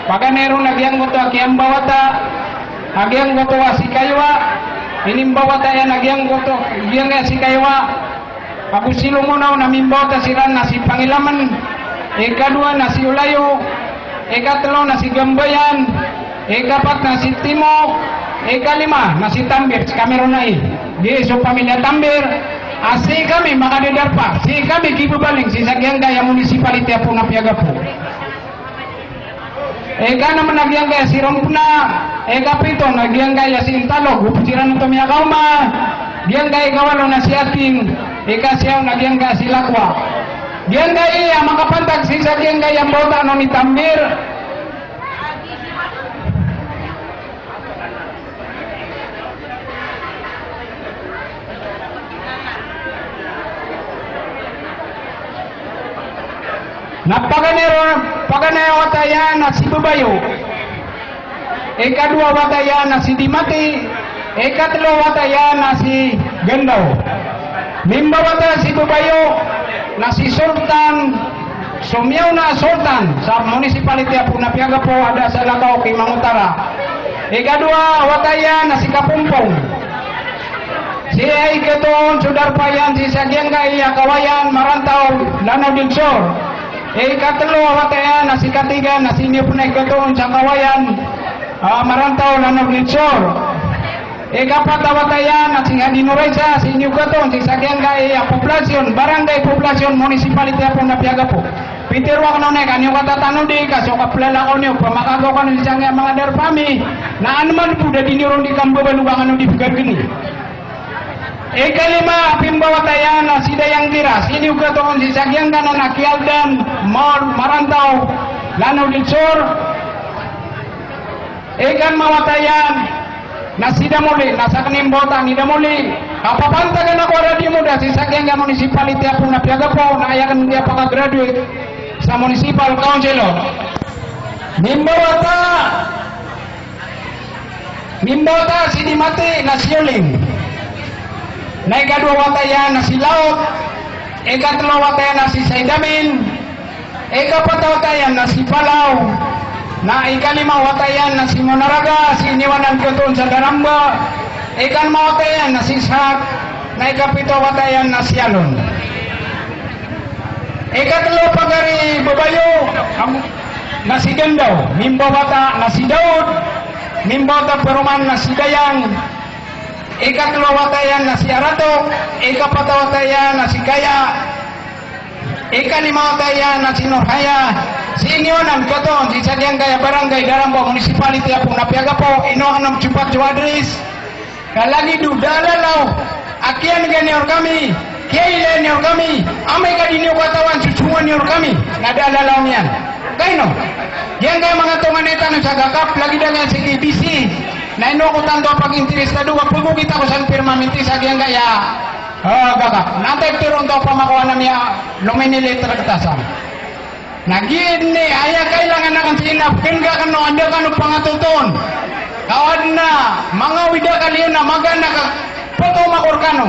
Paganay ron na giyangkoto a kiyambawata a giyangkoto a si Kaywa, inimbawata iyan a giyangkoto, giyangkaya si Kaywa. Ago si Lomonaw na mimbawata siran na si Pangilaman, ikadowa na si Olayo, ikatlo na si Gambayan, ikapat na si Timo, ikalima na si Tambir, si kami ron ai. Di so pamilya Tambir, a sii kami makadadarpa, sii kami kibabaling sii sa giyangkaya municipality a Ponape Agapo. Ikanm na giyangkaya si Rompna, ikapito na giyangkaya si Intalog, o pd siran oto miyakaoma, giyangkaya ikawalo na si Ating, ikasiyaw na giyangkaya si Lakwa. Giyangkaya a makapantag sii sa giyangkaya mbawata on i Tambir. Na paganay ron, paganay a wata iyan na si Babayo. Ikadowa a wata iyan na si Dimati. Ikatlo a wata iyan na si Gandaw. Mimbawata si Babayo na si Sultan, so miyaona a Sultan sa municipality a Ponape Agapo, a da sa Lakaw ki Mangotara. Ikadowa a wata iyan na si Kapompong. Sii aya ikatoon so darpa iyan sii sa giyangkaya Kawayan, Marantaw, Lanao del Sur. Ikatlo a wata iyan na si Katigan, na sii niyo pn ikatoon sa Kawayan, ah, Marantaw, Lanao del Sur. Ikapat a wata iyan na si Hadi Noraisa, sii niyo katoon sii sa giyangkaya population, barangay population, municipality a Ponape Agapo. Pitharo akn on ka niyo katatanodi ka so kaplalakaw niyo, pamakagaw kano sii sangkaya manga darpa ami, na an man bo da di niyo ron di kambabalogan kano di pgargni. Ikalima a pimbawata iyan na si Dayang Tira, sii niyo katoon sii sa giyangkanan a Kialdan, Mar-, Marantaw, Lanao del Sur. Ikanm a wata iyan na si Damoli, na sakn i mbawata i Damoli, kapapantagan ako a radiyo mo da sii sa giyangkaya municipality a Ponape Agapo, na aya akn di a pakagraduate sa municipal councilor. Mimbawata, mimbawata si Dimati na si Yoling. Na ikadowa a wata iyan na si Laot. Ikatlo a wata iyan na si Saidamin. Ikapat a wata iyan na si Palaw. Na ikalima a wata iyan na si Monaraga, sii niyo anan katoon sa Daramba. Ikanm a wata iyan na si Sak. Na ikapito a wata iyan na si Alon. Ikatlo a pagari Babayo, am-, na si Gandaw. Mimbawata na si Daud. Mimbawata paroman na si Dayang. Ikatlo a wata iyan na si Aratok. Ikapat a wata iyan na si Kaya. Ikalima a wata iyan na si Norhaya, sii niyo anan katoon sii sa giyangkaya barangay Daramba, municipality a Ponape Agapo, ino anan chopat so address. Ka lagid o da a lalaw a kiyanega niyo rkami, kiyailay niyo rkami, amay ka di niyo katawan so songowan iyo rkami, na da a lalaw niyan. Ka ino? Giyangkaya manga tonganay tano sa Gakap, lagid angkaya si K B C, na ino ko tanto a pagintiristado, ka pagogit ako san permanente sa giyangkaya Ah, gagak. Na antaa i ptharoon ta opama ko anan iya lominilay traktasan. Na giya dn i aya kailangan akn sii na pkhan'g akn o anda kano pangatoton. Ka o adn a manga awid akal iyo na magaan a ka ptooma ko rkano.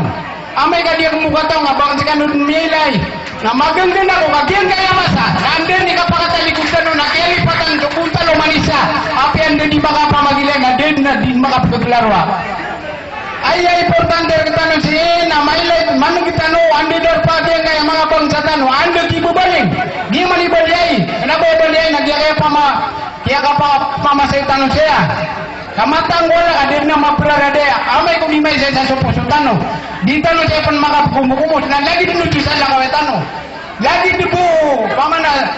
Amay ka di akn bo kataw nga bangsa kano dn miyailay. Na maganggan ako ka giyangkaya masa na anda dn i kapakatalikod tano na kiyalipatan so bontal o manisa. Apiya anda di makapamagilay na da dn a di makapkhaklaro a Aya importante rktano sii na mailay, man'g tano, anda darpa giyangkaya manga bangsa tano, anda kibabaling. Giya man i baliyaay, kna ba baliyaay na giyangkaya pama, giyangkaya pa, pamasay tano saya. Ka matanggal a da dn a mapraradia, amay ko di maisa sa so poso tano. Di tano saya pn makapkomokomos, na lagid dn oto sa lakaway tano. Lagid bo, pamana,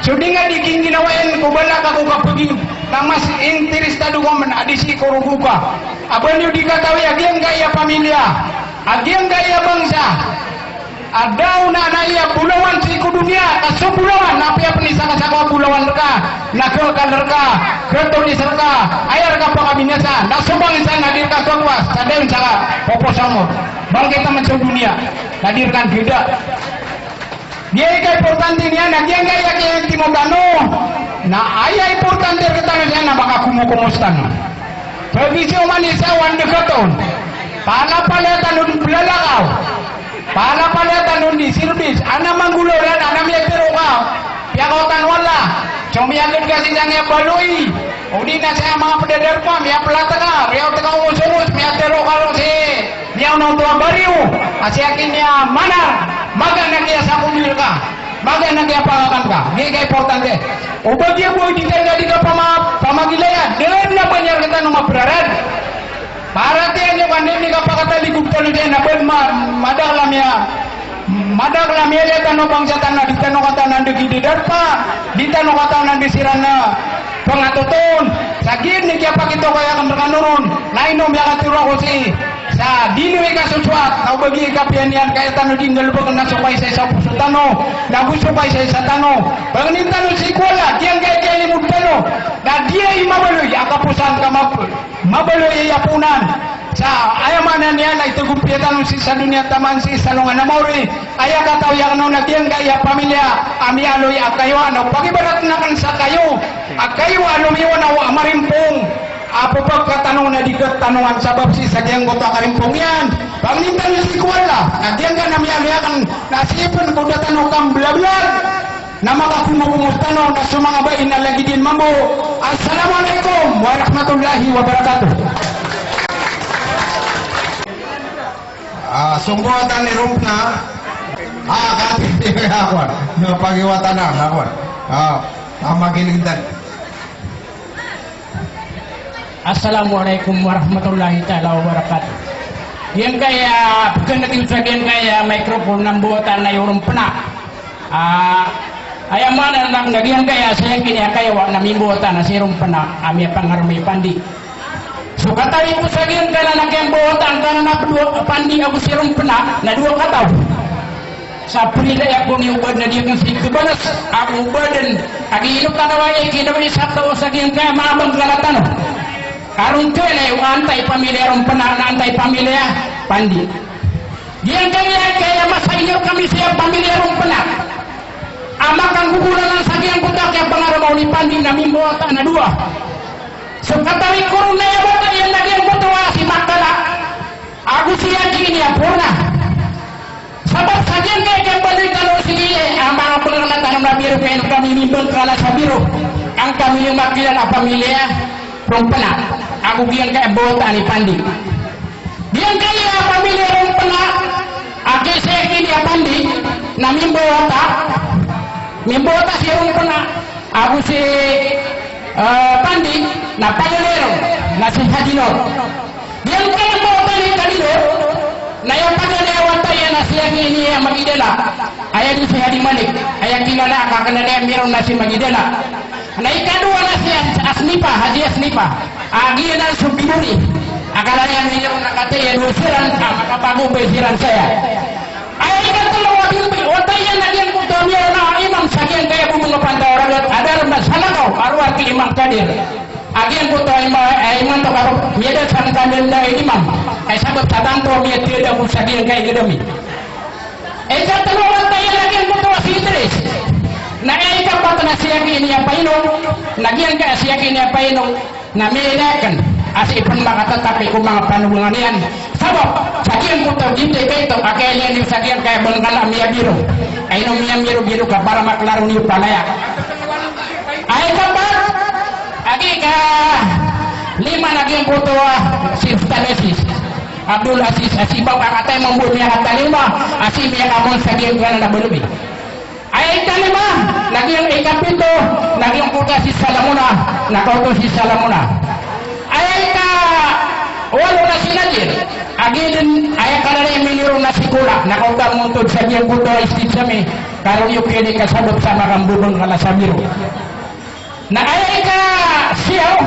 so di nga di kingginawai ko balak ako ka paging, na mas interesado ko man a di sii ko rogo ka. A ba niyo di katawi a giyangkaya pamilya, a giyangkaya bangsa, a da on a aya bolawan sii ko doniya, ka so bolawan, na apiya pn i sakasako a bolawan, Na khakalk rka, khatodis rka, aya rka pakabinasa, na so bangsa na di rka khakowa sa dayon sa poposan mo. Bangkit aman so doniya, na di rka khada. Giyai kaimportante niyan na giyangkaya kiyatimo tano. Na aya importante rktano niyan na makakomokomos tano. Pagisi oman isa o andk a taon. Palapalaya tano di plalakaw. Palapalaya tano di sirbis. Ana manggolawla, ana miyatharo ka. Piyakaotan o Allah. So miyagad ka sii sa ngiyabaloy. O di na saya manga pdadarpa, miyaplata ka, miyaot ka o ngosongos, miyatharo ka ron sii. Miyaona oto a bariyo, a sii a kiniyamanar, magaan a kiyasakoli rka, magaan a kiyapakakan ka. Giyai kaimportante. O ba giya bo di tano di kapama-, pamagilaya, dn a ba niyan rktano maprarad. Paratiyaya niyo ka dn i kapakataligog tano dn a ba ma-, madakl a miya-, madakl a miyalaya tano bangsa tano, di tano katawan a dn i dadarpa, di tano katawan a dn i siran a pangatoton. Sa giya dn i kiyapakitokawi akn rkano ron, na ino miyakatharo ako sii sa di niyo ikasosoat, na o ba giya i kapiya niyan ka aya tano di nggalbkn na so kaisaisa o poso tano, na go so kaisaisa tano. Pangnin tano sii ko Allah, giyangkaya kiyalimod tano, na di aya i mabaloy a kaposan ka mab-, mabaloy a aya ponan. Sa aya maana niyan na itagompiya tano sii sa doniya taman sii sa alongan a maori. Aya katawi akn on na giyangkaya pamilya a miyaaloy a kayowa, na o pakibaratn akn sa kayo a kayowa a lomiyonaw a marimpong a pphakatanong na di katanongan sabap sii sa giyangkoto a karimpong iyan. Pangnin tano sii ko Allah, na giyangkaya na miyaaloy akn na sii pn ko da tano kamblablag. Na makakomokomos tano na so manga bai na lagid iyan mambo. Assalamualaikum warahmatullahi wabarakatuh. Ah, songgo tani rumpna. Ah, kati, ako. Na pagiwatan na, ako. Ah, tama gilindan. Assalamualaikum warahmatullahi taala wabarakatuh. Giyangkaya, pkhan'g iyo sa giyangkaya microphone na mbawatan a iyo Rompna. Ah, aya maana na giyangkaya, sii kini a kayowa na mimbawatan a si Rompna, a miyapangaroma i Pandi. So katawi ko sa giyangkaya na kiyambawatan tano na pd o Pandi ago si Rompna, na dowa kataw. Sa prilaya ko ni obad na di akn sii khabalas, ago obad dn, a giya ino tano a aya i kiyabaloy sa taw sa giyangkaya manga bangkala tano. Ka ron kna o antaa i pamilya Rompna, na antaa i pamilya Pandi. Giyangkaya kaya masa iyo kami sii a pamilya Rompna a makanggogolalan sa giyangkoto a kiyapangaroma on i Pandi na mimbawatan a dowa. So katawi ko ron na aya bata iyan na giyangkoto a si Makala ago si Yagi ini a Porna. Sabap sa giyangkaya kiyabaloy tano sii a manga bangkala tano na biro, ka ino kami mimbangkala sa biro, an kami iyo makilala a pamilya Rompna ago giyangkaya bawatan i Pandi. Giyangkaya pamilya Rompna, a kisa kini a Pandi, na mimbawata, mimbawata si Rompna ago si, eh, Pandi, na pagari ron na si Haji Nur. Giyangkaya bawatan i Haji Nur, na aya pagari a wata iyan na si Yagi ini a Magidala. Aya di si Haji Malik, aya kilala a kakilala iyan miron na si Magidala. Na ikadowa na si As-, Asnipa, Haji Asnipa. A giyanan so bidori a kala iyan miron na kataya dowa siran, a makapagobay siran saya. Aya ikatlo a bidori, wata iyan a giyangkoto a miyaona a imam sa giyangkaya bobong a Pantawaragat, a da ron na salakaw a rowar ki Imam Kadir. A giyangkoto a ima-, a imanto ka ron, miyada sa ngka dn na imam. Ka sabap sa tanto a miyatiyada ko sa giyangkaya gadami. Ikatlo a wata iyan a giyangkoto a si Idris. Na ikapat na si Yagi ini a Painong, na giyangkaya si Yagi ini a Painong, na miyailay akn a sii pn makatatapi ko manga panogangan iyan. Sabap sa giyangkoto a giyangkaya ito, a kailay niyo sa giyangkaya bangkala a miyabiro. Ka ino miyamiro-biro ka para maklaro niyo palaya. A ikapat, a ikalima na giyangkoto a si Ustadh Aziz. Abdul Aziz, a sii ba ka kataya mambo miyakatalima, a sii miyakamoon sa giyangkanan a balobi. Aya ikalima, na giyang ikapito, na giyangkoto a si Salamuna, na kaoto si Salamuna. Aya ikawalo na si Nadir, a giya dn, aya kalala iyan miniron na si Kola, na kaoto a montod sa giyangkoto a stage ami, ka roo iyo kiyadi ka sabap sa makambobangkala sa biro. Na aya ikasiyaw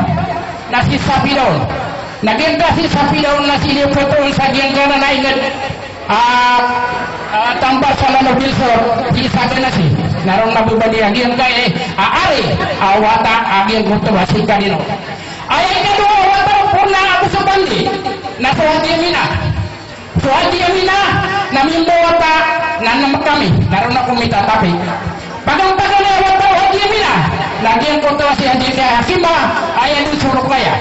na si Sapidawn. Na giyangka si Sapidawn na sii niyo katoon sa giyangkanan a ingd, ah, ah, Tambar sa Lano Bilsor, si Saganasi. Na roo mababaloy a giyangkai a ari a wata a giyangkoto a si Kalino. Aya ikadowa a wata o Porna ago so Pandi na so Haji Amina. So Haji Amina na mimbawata na nem kami, na roo ko mitatapi. Paganay a wata o Haji Amina na giyangkoto a si Haji Hakima, aya dn so Rokaya.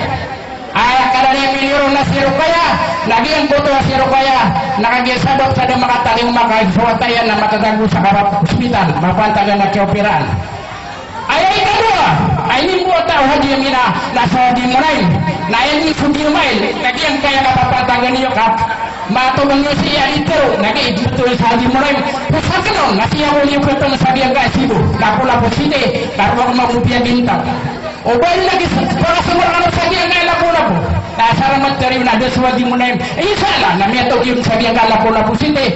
Aya kadn iyan miniyoro na si Rokaya, na giyangkoto a si Rokaya na kagiya sabap sa da makatalingoma ka so wata iyan na matatago sa kara-, ospital, mapantagan a kiyaoperaan. Aya ikadowa a inimbawata o Haji Amina na so Haji Monaim, na aya dn so Haji Ismail, na giyangkaya kapapantagan iyo ka matolong iyo sii a litero, na giya ito so Haji Monaim. So sakn on na sii ako niyo khatong sa giyangkai a Cebu, Lapu-Lapu City, na roo ako magopiya gintaw. O ba lagid sa pakasomer kano sa giyangkai a Lapu-Lapu. Na asar a matariw na da so Haji Monaim. Insha Allah, na miyatog iyo sa giyangkai a Lapu-Lapu City.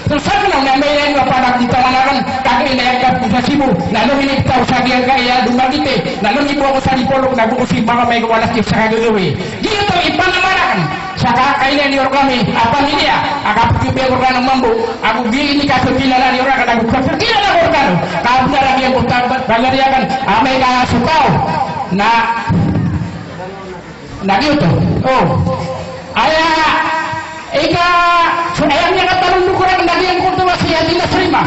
So sakn on na miyaya niyo a panagitaman akn, kagiya inayag ako sa Cebu, na lominibt ako sa giyangkai a Dumaguete, na lomibo ako sa Dipolog, na go ko sii makamay ko walas iyo sa kagagawii. Giyoto i panamaran akn. Sa kakailay niyo rkami a pamilya a kapagibay ko rkano mambo, ago giya ini kakilala niyo rakn ago kakilala ko rkano. Ka bnar a giyangkoto a ba-, bagari akn amay ka so taw na, na giyoto. O. Aya ika, so aya miyakatalondog ko rakn na giyangkoto a si Haji Nasrima.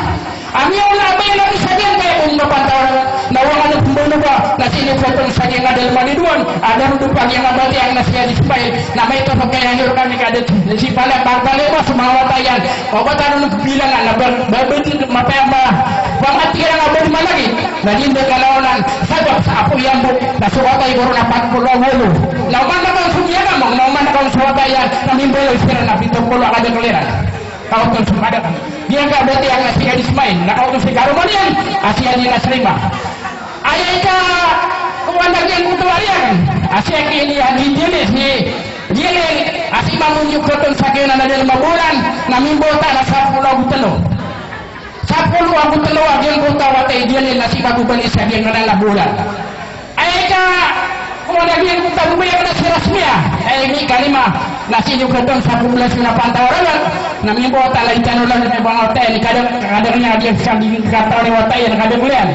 Ami o na abay na di sa giyangkaya bo mapantawar na wang ano pmbaloba na sii niyo khatong sa giyangkaya dalm a Ridwan, a darodopa giyangkaya batiya na si Haji Ismail, na maito pagkaya niyo rkami ka da si pala pagpalaya so manga wata iyan. O ba tano na pbilangan na ba, ba, ba, mapaya ba, ba matiya nga ba di malagi. Na di nda kalawanan, sabap sa apo iyan bo, na so wata iyan bo ron na pat polo ago walo. Na oman na kaon so miyakamang, na oman na kaon so wata iyan, na mimbaloy siran na pito polo a kadakl iran. Kaoto so kadakl. Giyangkaya batiya na si Haji Ismail, na kaoto si karoma niyan a si Haji Nasrima. Aya ika, kowan a giyangkoto a riyan a si aki ini Haji Jilil, si Jilil a si mambo niyo khatong sa giyanan a dalm a bolan, na mimbawata na sapolo ago tlo. Sapolo ago tlo a giyangkoto a wata i Jilil na sii mababaloy sa giyanan a bolan. Aya ika, kowan a giyangkoto a babay akn a si Rasmia, aya ika lima, na sii niyo khatong sa poblasyon a Pantawaragat, na mimbawata na itano lan na bangawata iyan i kada, kada niyan a giyangkaya sa giyangkaya a wata iyan a kadakl iyan.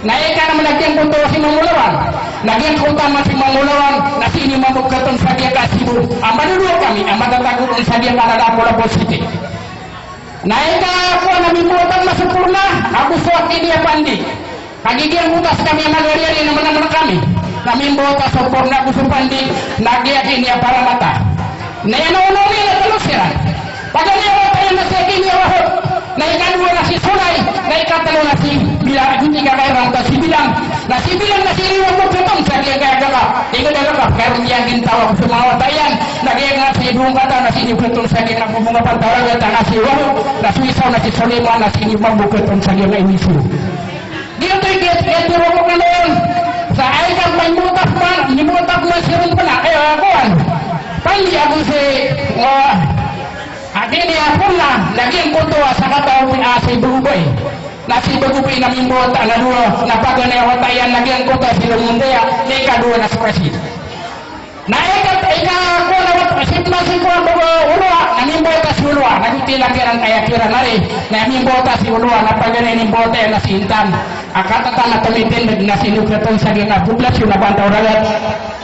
Na aya ika na man a giyangkoto a si Mamolawan, na giyangkoto a man si Mamolawan, na sii niyo mambo khatong sa giyangkaya a Sibo a madodowa kami a matatago on sa giyangkaya a Lapu-Lapu City. Na ika kowan a mimbawata na so Porna ago so aki niyan a Pandi. Kagiya giyangkoto a skami a magariyari na manamar kami, na mimbawata so Porna ago so Pandi, na giya aki niyan a Paramata. Na aya na onong iyan na tlo siran. Paganay a wata iyan na si aki niyan a Wahab, na ikadowa na si Solay, na ikatlo na si Bilang, ago tig a kairan ta si Bilang. Na si Bilang na sii niyo mambo khatong sa giyangkaya a gakap. Ika da gakap, kairan iyan gintaw ago so manga wata iyan. Na giyangkaya si Bongkata na sii niyo khatong sa giyangkaya a Bongkata Pantawaragat, na si Wahab, na so isa na si Suleiman na sii niyo mambo khatong sa giyangkaya a Iniso. Giyoto i kiyatero ko kano on. Sa aya ika pmbawata man, mimbawata man si Rompena, aya kowan, Pandi ago si, o, aki niyan a Porna, na giyangkoto a sakataw a si Bagobay. Na si Bagobay na mimbawata na dowa, na paganay a wata iyan na giyangkoto a si Lomondaya, na ikadowa na si Rashid. Na ika, ika kowan a wata, si, na si kowan a Olowa, na mimbawata si Olowa, na giyoto i lagid iran kaya kiran ari, na mimbawata si Olowa, na paganay a inimbawata iyan na si Intan a Katatan a tomitindg na sii niyo khatong sa giyangkaya a poblasyon a Pantawaragat.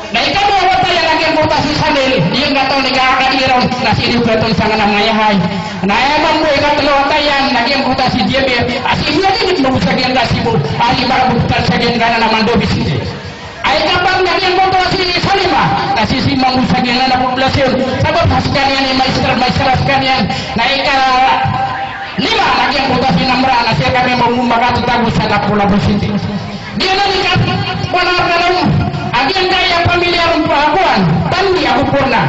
Na ikadowa a wata iyan na giyangkoto a si Sadil, giyangkoto a ika a kadiron na sii niyo khatong sangkanan a manga yahay. Na aya mambo a ikatlo a wata iyan na giyangkoto a si Jabir, a sii niyan dn mambo sa giyangkaya a Sibo, a di marabot sa giyangkanan a Mandovi City. Aya ikapat na giyangkoto a si Salima, na sii mambo sa giyangkanan a poblasyon, sabap sa skaniyan i maestra, maestra skaniyan, na ikalima na giyangkoto a si Namra, na sii kami mambo makatatago sa Lapu-Lapu City. Giyanan i kat-, kowan a kalam a giyangkaya a pamilya ron, kowan, Pandi ago Porna.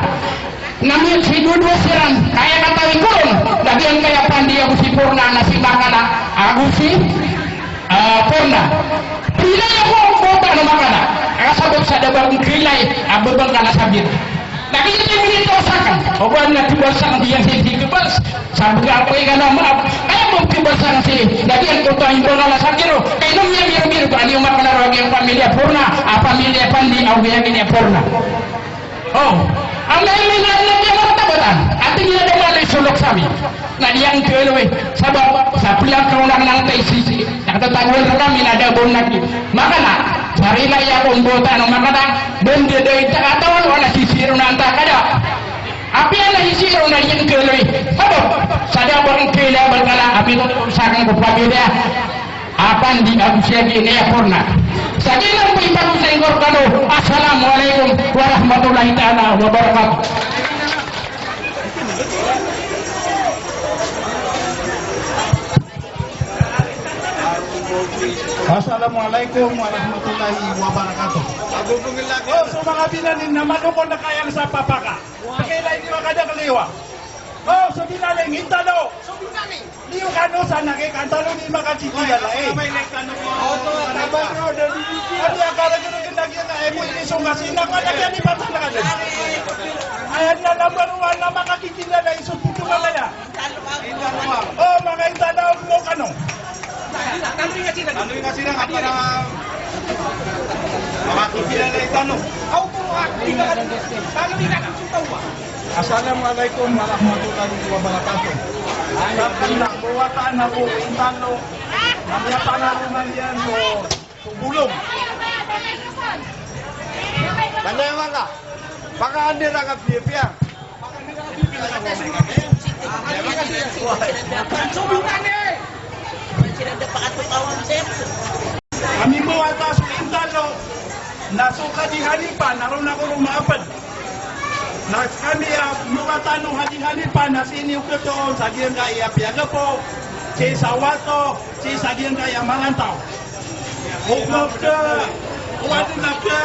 Na miyansidowa siran, ka aya katawi ko ron, na giyangkaya a Pandi ago si Porna na si Makana ago si, ah, Porna. Pilay ako o Porna na Makana. Ka sabap sa da ba ko pilay a ba Makana sa bira. Na giyoto i minitaw sakn. O ba na kibasa akn, di akn sii kibasa. Sa bga ako i kano maap. Aya bo kibasa akn sii. Na giyangkoto a imbangala sa giro. Ka ino miyamiro-miro ko a niyo Makana roo a giyangkaya a pamilya Porna, a pamilya Pandi, ago giyangkaya a Porna. O. Amay minaan na di martabatan, ati niyan da mala i solok sami. Na di angkaloy, sabap sa piyakaonang nang taisi, na katatagoan rkami na da bo na ki. Makana, sarila iya ko mbota no makana, bendedai ta katawan wala sisiro na anta kada. Apiya na sisiro na di angkaloy, sabap sa da bo angkaloy a bangkala, apiya to sakang ko pamilya. Apan di ako siya di niya porna. Sa di lang po ipag-usay ko rkano. Assalamu alaikum warahmatullahi taala wabarakatuh. Assalamu alaikum warahmatullahi wabarakatuh. O, so manga binaling na malokon na kayang sa papaka. Pakailay niyo a kadakliwa. O, so binaling, intalo. Niyo kano sa naki kantalo di makakikilala e. Adi a karagaragan lagi na e mo ini so ngasi na ko na kaya di patan na kano. Aya na number one na makakikilala e so puto ka kaya. O, makaintalo mo kano. Talo nga sira nga para makakikilala e kano. Aw, talo nga sira nga. Assalamu alaikum warahmatullahi wabarakatuh. Sabi na, buwatan ako intalo. Miyapanaroman iyan so, so bolong. Tanda yung manga. Baka andi ra ka pipiya. Ami mowata so intalo, na so Hadi Hanipa, na roo na ko roo maaped. Na kami a mowata o Hadi Hanipa, na sii niyo ketoon sa giyangkaya piyagapo, sii sa wato, sii sa giyangkaya malantaw. O mapda, o ado na pda.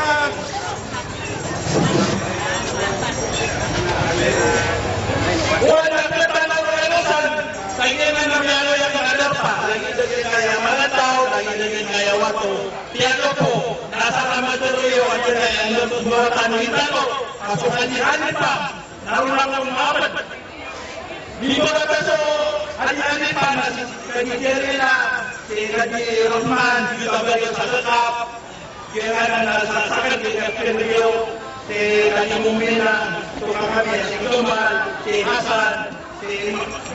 O ado na pda tano roo ino san, sa giyangkaya miyaaloy a manga darpa, lagid a giyangkaya malantaw, lagid a giyangkaya wato. Piyagapo, na sa kamatero iyo a giyangkaya mowata o intalo, a so Hadi Hanipa, na roo na ko maaped. Mimbawata so Hadi Hanipa na si Kadi Jerina, si Kadi Rahman, si Kadi Tabari, sa kakap, giyanan a saksakan, si Kadi Kendriyo, si Kadi Mumina, so kakami, si Kemal, si Hasan, si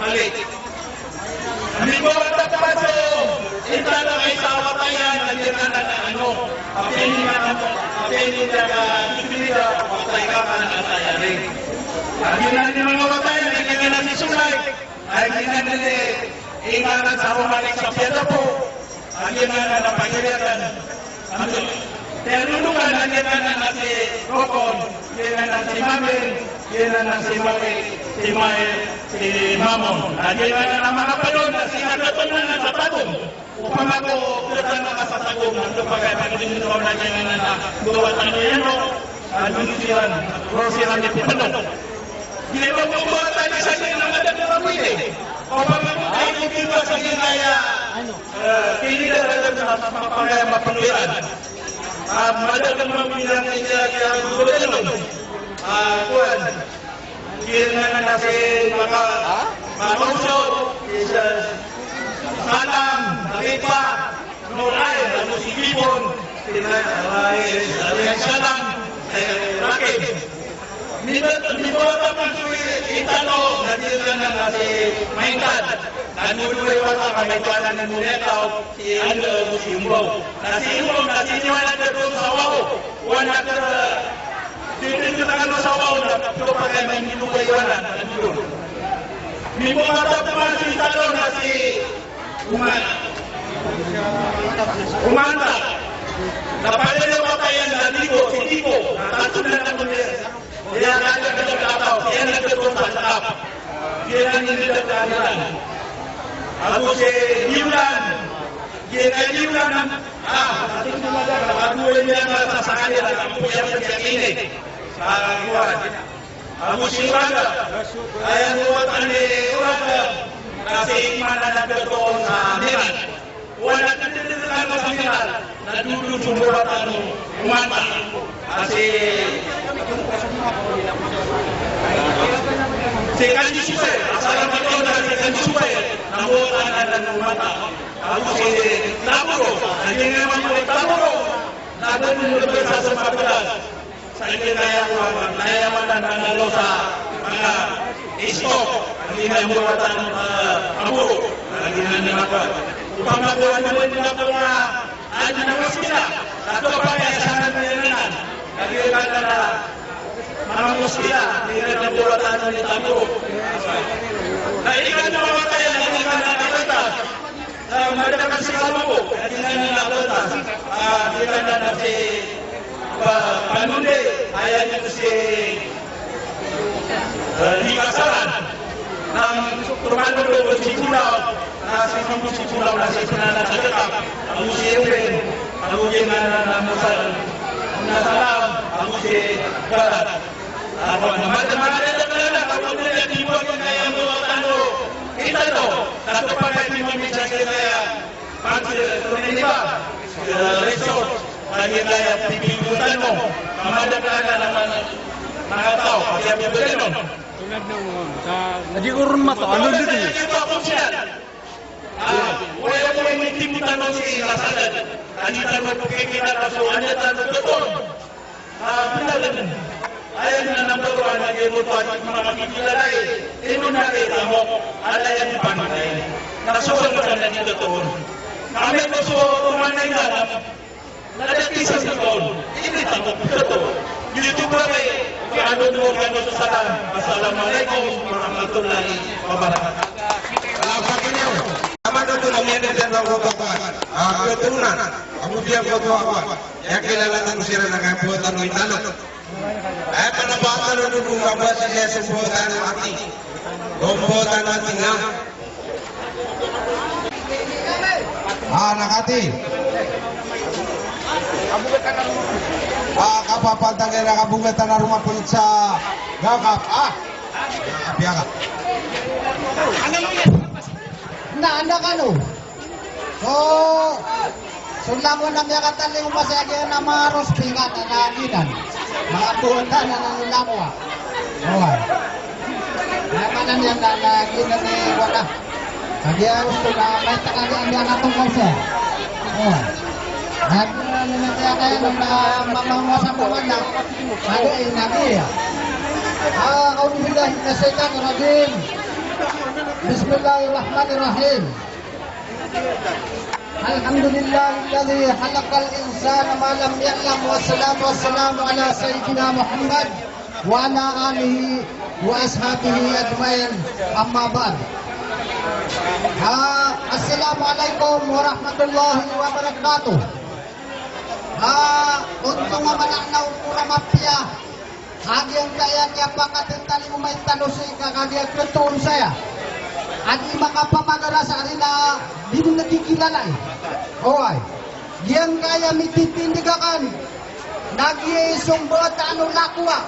Malik. Mimbawata pman so intalo a isa a wata iyan a giyanan a ano, a piniya, a piniya ka Jibril a wata iyan a Tayari. A giyanan i manga wata iyan a giyanan a si Sulay, a giyanan i ingaran sa Romani sa piyagapo, a giyanan a pagiriyakan. Ano, tiyalolokan a giyanan a si Rokon, giyanan a si Mamin, giyanan a si Mami, si Mael, si Mamon. A giyanan a manga panon a si Nakatonan a sa Tagum. Opama ko katan a sa Tagum, na kapagay pagdindaw na giyanan a mowata o intalo, a dun siran, roo siran i pipeno. Giyangkoto a mowata i sa giyanan a madakl a pwede. Opama ko kayo kiba sa giyanan a, eh, kinida sa giyanan a mapangaya mapanoiran. Ah, madakl a mapinang iya, iya, iya, ah, kuwan. Giyanan a si maka, ha? Makaoso, isa, Salam, Ripa, Noray, ano si Gibon, si Ray, Ray, Ray, Salam, eh, Rakib. Mimba-, mimbawata pman so intalo, na giyanan a si Maitad. Ano dowa i wata ka Maitad, ano dowa i wata, si ano, si Umbaw. Na si Umbaw, na si Umbaw, na si Umbaw, na si Umbaw, na si Umbaw, na si Umbaw, na si Umbaw, na si Umbaw, na si Umbaw. Mimbawata pman so intalo na si Umanta. Umanta. Na palaya wata iyan na Diko, si Diko. Na tatlo na pman iyan. Iya, na Diko, na Diko, na Diko. Iya, na Diko, na Diko. Ago si Diulan. Iya, na Diulan. Ah, tatlo na pman iyan. Ago iyan na sa sakali na. Ago iyan sa sakali. Ah, Diulan. Ago si Uraga, aya mowata i Uraga, na si Ikman a nagdatoon sa Miran. Oway na tdtdkan ko sa Miran, na dodo so mowata o Umanta. Na si, si Kanji Subair, asal a matoon na si Kanji Subair, na mowata na o Umanta. Ago si Taboro, na di nga mambo Taboro, na dodo so mowata o Umanta. Sa giyangkaya ko, na aya maana na manga losa, manga isto, a giyangkaya mbawataan, eh, a boro, a giyangkaya manga, opama ko anda man i manga, anda na moskila, na kapakay sa anan iyan anan, a giyangkaya manga moskila, a giyangkaya mbawataan a boro. Na ikadowa a wata iyan, a giyangkaya manga kabata, Ah, madakl sii ko mabok, a di na nila bata. Ah, di na nila si pa-, panonde, aya niyo si, eh, likasaran. Na pamanondo ko si Bulaw, na si Mambo si Bulaw, na si Pnana na Gakap, ago si Efren, ago di na, na, na Musal, na Salam, ago si Barat. Ako, na mata-, mata-, Adi ko ron mato, ano dito? Ah, wala ko ini timu tano si Rasadan. Adi tano pagkikita kaso, adi tano betul. Ah, bnar. Aya na nambaro a giyoto a di makakikilala i, ino na di tamok, ala aya di pamatay. Na so ba na di totoo. Kami ko so, manay na, na di isa sa totoo. Ini tamok totoo. Dito ba kay, kay ano mo, kay ano sa salam. Assalamualaikum warahmatullahi wabarakatuh. Alam sa kinyo. Tama na to na miyan din sa mga babae. Ah, keturunan. Ang ujian ko to ako. Aya kilala tano siran na kaya buwatan o Italok. Aya panabatan o dodon a basa iyan so mbotan o Ati. O mbotan o Ati nga. Ah, anak Ati. Ah, kapapantag iyan a kabogatan a roma pn sa Gakap. Ah, Gakap, Gakap. Na, anda kano? So, so langowan a miyakatalingoma sa giya na maros pingat na giyanan. Manga botan na nangolangwa. Oway. Na maana niyan na, na giyanan i wata. Kagiya osto na maita kagiya niyan a tongkol sa. Oway. Na giyanan i kaya na mamangwa sa pamana. Kagiya na giya. Ah, أعوذ بالله من الشيطان الرجيم. بسم الله الرحمن الرحيم. الحمد لله الذي خلق الإنسان ما لم يعلم، والصلاة والسلام على سيدنا محمد وعلى آله وأصحابه أجمعين. أما بعد. Ah, assalamu alaikum warahmatullahi wabarakatuh. Ah, onto nga mananaw ko ra mapiya. Kagiya giyangkaya a pakatintalingoma i tano sii ka kagiya ketoon saya. A di makapamagara sa ari na di mo na kikilala i. Oway. Giyangkaya mititindeg akn. Na giya i so mbawataan o Lakwa.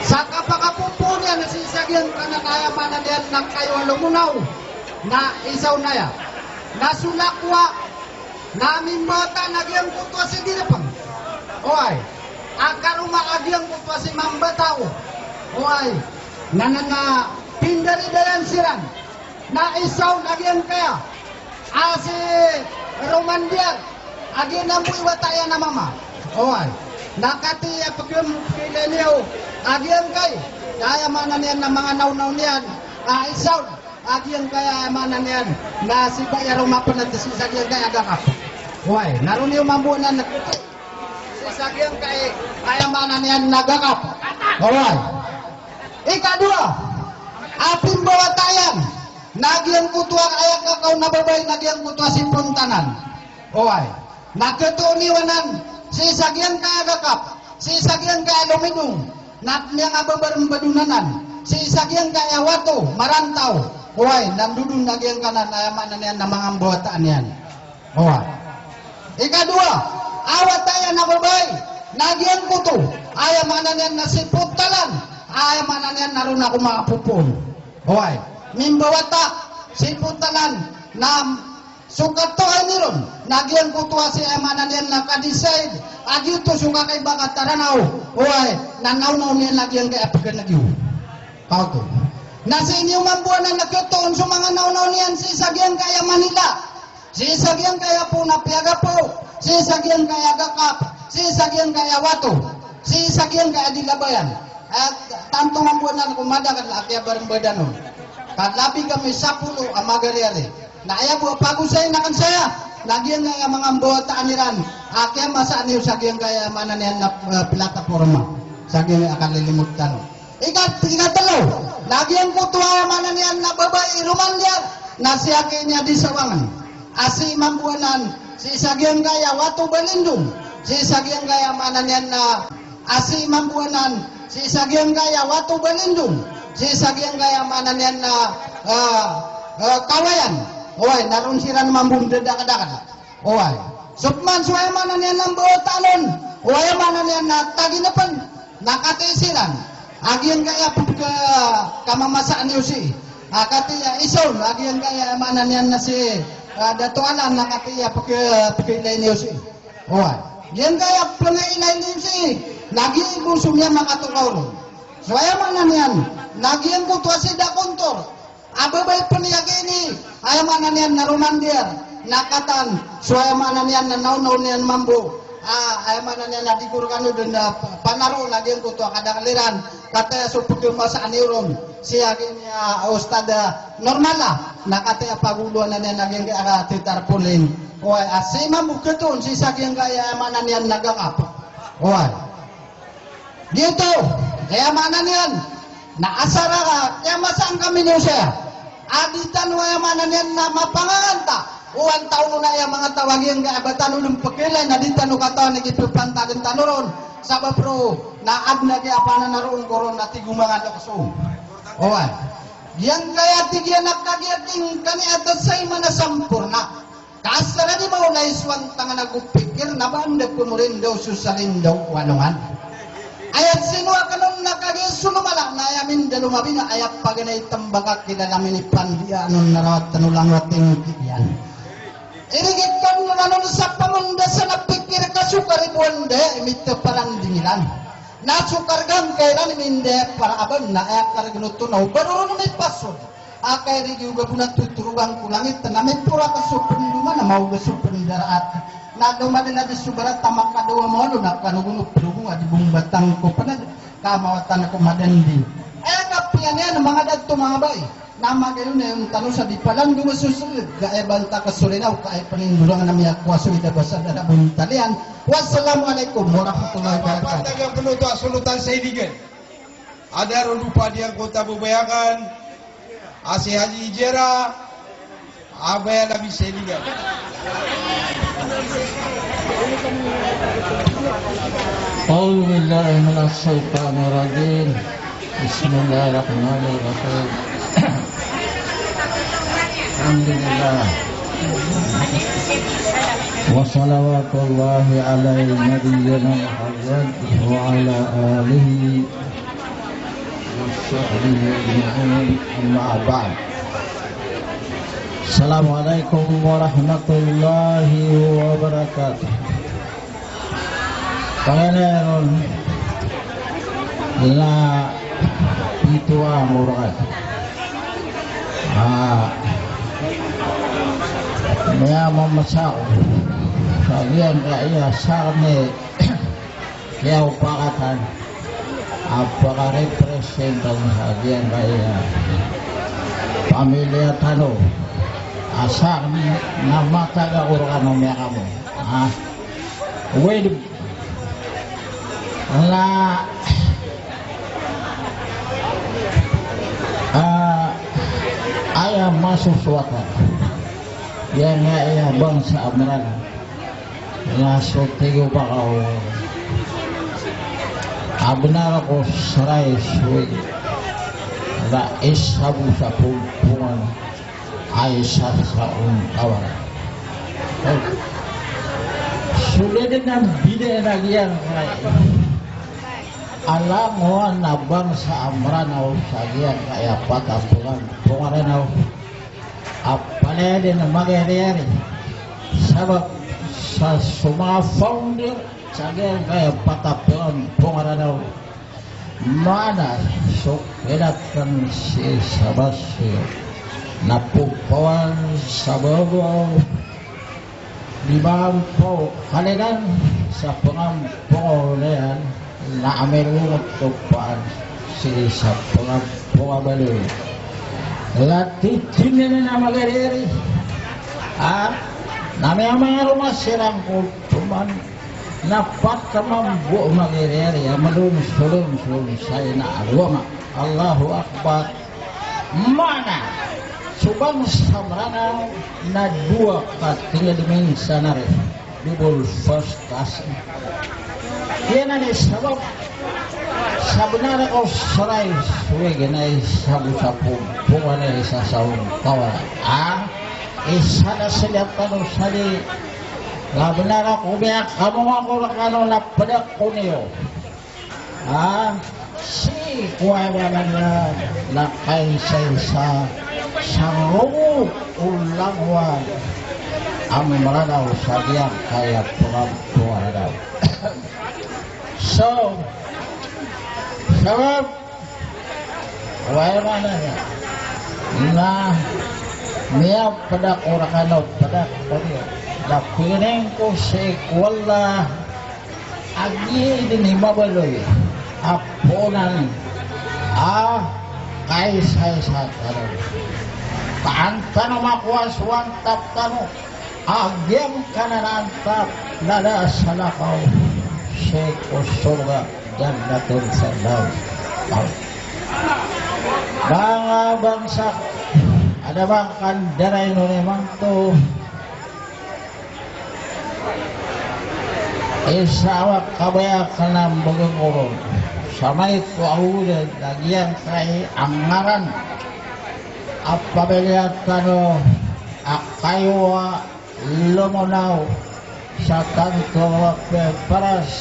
Sa kapakapopoon iyan na sii sa giyangkanan aya maana niyan na kayo a lomonaw. Na isa on aya. Na so Lakwa. Na mimbawata na giyangkoto a si Dirpng. Oway. A karoma a giyangkoto a si Mambataw. Oway. Na, na, na pindaridayan siran. Na isa on a giyangkaya a si Romandiag. A giyanan bo i wata iyan a mama. Oway. Na katii a pkm-, pkilay niyo. A giyangkai. Aya maana niyan na manga nawnaw niyan. A isa on. A giyangkaya aya maana niyan na si Baya Roma pn a sii sa giyangkaya a Gakap. Oway, na roo niyo mambo anan na sii sa giyangkaya aya maana niyan na Gakap. Oway. Ikadowa a pimbawata iyan na giyangkoto a aya kakaon a babay na giyangkoto a si Pontanan. Oway. Na ketoon iyo anan, sii sa giyangkaya Gakap, sii sa giyangkaya Lomidong, na miyangababarbadon anan, sii sa giyangkaya Wato, Marantaw. Oway, na ndodon a giyangkanan, aya maana niyan na manga mbawataan iyan. Oway. Ikadowa a wata iyan a babay, na giyangkoto, aya maana niyan na si Potalan, aya maana niyan na roo na ko makapopoon. Oway. Mimbawata si Potalan, na so katohay niron, na giyangkoto a si, aya maana niyan na ka-decide a giyoto so kakaiba ka Taranaw, oway, na nawnaw niyan na giyangkaya pkhaneg iyo. Kaoto. Na sii niyo mambo anan na ketoon so manga nawnaw niyan sii sa giyangkaya Manila, sii sa giyangkaya Poona Piagapo, sii sa giyangkaya Gakap, sii sa giyangkaya Wato. Sii sa giyangkaya di labayan a tanto mambo anan ko madakl a kiyabarmbadan on. Ka labi kami sapolo a magariari. Na aya bo a pagosayin akn saya na giyangkaya manga mbawataan iran a kiyamasaan iyo sa giyangkaya maana niyan na, eh, plataporma. Sa giyangkaya a kalilimod tano. Ika, ikatlo, na giyangkoto a aya maana niyan na babay i Romandiar, na sii aki niya di sawangn. A sii mambo anan, sii sa giyangkaya Wato Balindong, sii sa giyangkaya maana niyan na, a sii mambo anan, sii sa giyangkaya Wato Balindong, sii sa giyangkaya maana niyan na, ah, ah, Kawayan. Oway, na ron siran mambo ndadakadakad. Oway. So pman so aya maana niyan na mbawataan on, oway, aya maana niyan na taginpn, na katii siran a giyangkaya pk, kamamasaan iyo sii. A katii a Isaon a giyangkaya maana niyan na si, ah, Dato Alan na katii a pk, pkiilay niyo sii. Oway. Giyangkaya pkiilay niyo sii na giya bo so miyamakatokaw ron. So aya maana niyan na giyangkoto a si Dakontor a babay pn iyan ini, aya maana niyan na Romandiar, na kataan, so aya maana niyan na naonaw niyan mambo, ah, aya maana niyan na di ko rkano dn na pa-, panaroon a giyangkoto a kadakl iran, katii a so pkhamasaan iyo ron, sii giyangkaya, ah, Ustad, ah, Normal a, na katii a pagoloan iyan a giyangkaya, ah, titarpolin. Oway, a sii mambo khatoon, sii sa giyangkaya, aya maana niyan na gakap. Oway. Giyoto, aya maana niyan na asar a kiyamasaan kami niyo saya a di tano, aya maana niyan na mapanganganta o antaa on a aya manga taw a giyangkaya ba tano dn pkhailay na di tano katawan i kipphantagn tano ron. Sabap roo na adn a giya pananaroon ko ron na tig o manga lokes on. Oway. Giyangkaya tig iyan a kagiya king kaniya a tasay man a samporna. Ka asar a di maolay so antangan ago pikir na ba anda pmorindaw so salindaw o alongan. Aya sino akn on na kagiya so lomala na aya mindalom a bina aya paganay tambaka kilala minipandiya anon na rawat tano langoting kiyan. Irigit kano anon sa pamandasan a pikir ka so kariboan da i mitaparan dingilan. Na so kargan ka iran mindaya para aban na aya kargn oto na o ba roo mipasod. A kairigi o gabona totorogan ko langit na mipora ka so pndoman a maoga so pndaraat. Na domadn a di so barat a makadawa maolo na kanogon o pndogon a di bombatang ko pnad ka mawatan ko madandi. Aya kapiya niyan manga dato manga bai. Na magayon-ayon tano sa di palandong a so srd, ka aya banta ka so rinaw, ka aya pnindorang na miyakowa so ida basa da na bontalian. Wassalamu alaikum warahmatullahi wabarakatuh. Pantag a pnoto a solotan sa Iligan. Adaro dopa diyangkoto a babayakan a si Haji Ijera, a baya labi sa Iligan. أعوذ بالله من الشيطان الرجيم. بسم الله الرحمن الرحيم. الحمد لله. وصلوات الله على نبينا محمد وعلى آله وصحبه أجمعين. أما بعد. السلام عليكم ورحمة الله وبركاته. Pangalanan ron na pito a murad. Ah, miyamamasa ko sa giyangkaya sakn i kiyaopakatan a pakarepresentan sa giyangkaya pamilya tano a sakn na matag ako rkano miyakamo. Ah, Wed, na, ah, aya masosoatan iyan a aya bangsa a Mranaw na so tig o ba ka o a bnar ko srai so Wed, na isa bo sa pogpongan a isa sa ontawan. So da dn a mbida a giyangkai a langowan a bangsa a Mranaw sa giyangkai a pat a pongan, pongan Ranaw a palaya dn a magayari-yari. Sabap sa so manga founder sa giyangkai a pat a pongan, pongan Ranaw. Maana so kailangan si sabas na popawan sa babaw di mampo kaligan sa pangampo kaligan Na amay ron oto paan sii sa pnga-, pngabaloy. Lati tindg iyan a magariari. Ah, na miyamangaro siran ko toman. Na pakaman bo magariari a malon solon solon sa ina a gowanga. Allahu Akbar. Maana, so bangsa Mranaw na dowa ka tingad minsan ari. Double first class. Giyanan i sabap sa bnar ko srai so ig na isa bo sa pogpogan a isa sa ongkawan. Ah, isa na saliya tano sa di. Ka bnar ko miyakamonga ko rkano na pd ako niyo. Ah, sii ko aya banan iyan na kaisaisa sa roo o langowan a Mranaw sa giyangkaya pngampoa Mranaw. So, sabap, aya maana niyan na miyapd ako rkano, pd ako niyo. Na pngnin ko sii ko Allah a giya dn i mabaloy a poonan a kaisaisa tano. Ka an tano makowa so antap tano a giyangkanan a antap na da a salakaw sii ko sorga, Jannatul Firdaus. Manga bangsa, adn a ba ngka ndarain on imanto. Isa a kabaya akn a mbgay ko ron sa maito a oled a giyangkai a ngaran a pamiliya tano a kayo a lomonaw sa tanto a mapiya i paras.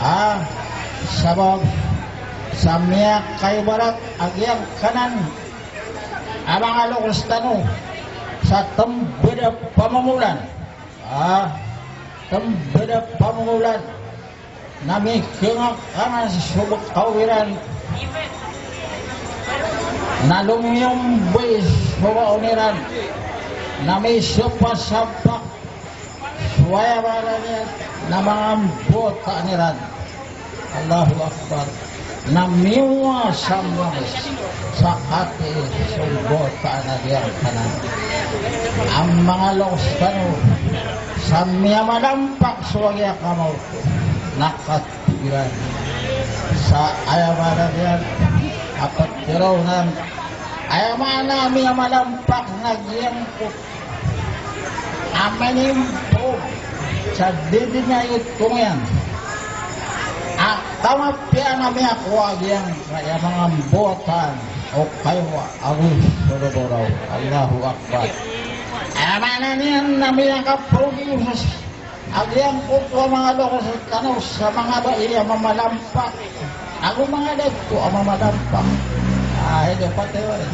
Ah, sabap sa miyakaibarat a giyangkanan a manga lokes tano sa tmbd a pamomolan. Ah, tmbd a pamomolan. Na mikngakana so bkaw iran. Na lomiyombay so baon iran. Na misopasampak so aya maana niyan na manga mbotaan iran. Allahu Akbar. Na miyowa sa mangis sa kati so mbotaan a giyangkanan a manga lokes tano sa miyamalampak so wagiya kamaoto. Na kat Iran. Sa aya maana niyan a ptharoon anan. Aya maana a miyamalampak na giyangkoto a manimpo sa di dn aya itong iyan a kamapiya na miyakowa giyangkaya manga mbotaan o kayowa ago so roboraw. Allahu Akbar. Aya maana niyan na miyakaproduce a giyangkoto a manga lokes tano sa manga bai a mamalampak ago manga dato a mamalampak. Ah, aya di patay wari.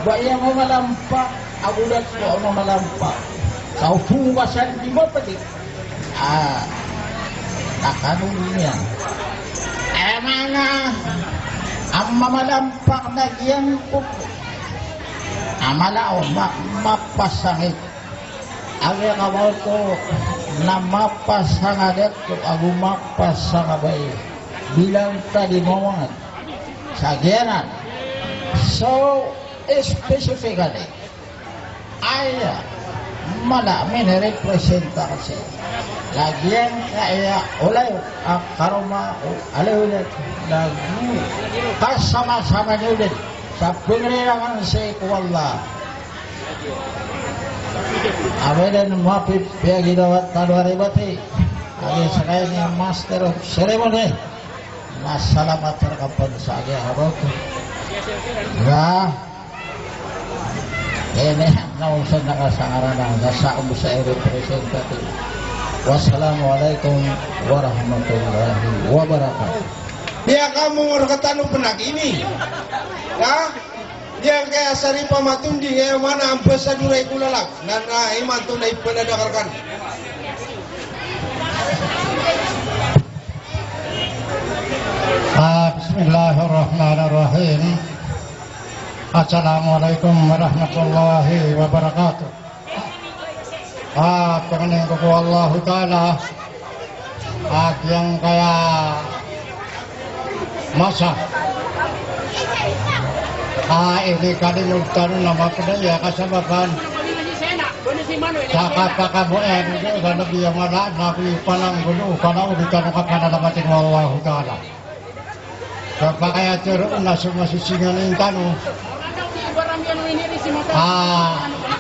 Bai a mamalampak ago dato a mamalampak. Sa oto ba san di mapdi. Ah, takan on iyan. Aya maana a mamalampak na giyangkoto a mala o ma-, mapasangit. Ago kamaoto na mapasang a dato ago mapasang a bai. Bilang tadi mawangan sa giyanan. So, specifically, aya mala a minirepresenta kasi a giyangkaya olayola a karoma o alayola na go kasamasama niyo dn sa pngrirangan sii ko Allah. Ago dn mapipiya ginawa tano a ribati. Ago skaniyan a master of ceremony. Na salamat rka pn sa agiya kabaw. Na ini na osan na ka sa ngaran na sa ako sa representative. Wassalamu alaikum warahmatullahi wabarakatuh. Di ako mongor ka tano pnag ini. Ha? Di ako kaya saripa matunding, eh, mana ambasador ay kulalag. Na, na, imanto na ipanada karkan. Ah, bismillahirrahmanirrahim. Assalamualaikum warahmatullahi wabarakatuh. Ah, pangnin ko ko Allahu Ta'ala a giyangkaya Masa a inikalilog tano na mapd a aya kasabapan sa kapakamoyan o Nabi a mala a nabi pananggolo o kanaori tano kapanalamatin o Allahu Ta'ala. Kapakay a tharoon na so masisinganin tano a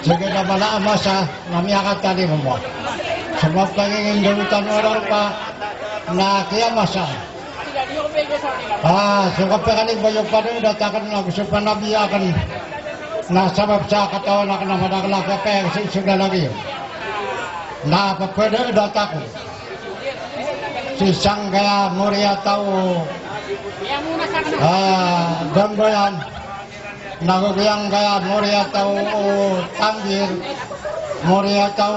sii da mala a masa na miyakatalingoma. So mapangingindao tano a rarpa na kiyamasa. Ah, so kapakalimbay o pd a dat akn na go so panabi akn na sabap sa katawan akn a madakl a kapayag sii so lalaki. Na pd a dat ako sii sangkaya Moriataw, ah, Dambayan. Nago giyangkaya Moriataw o Tambir, Moriataw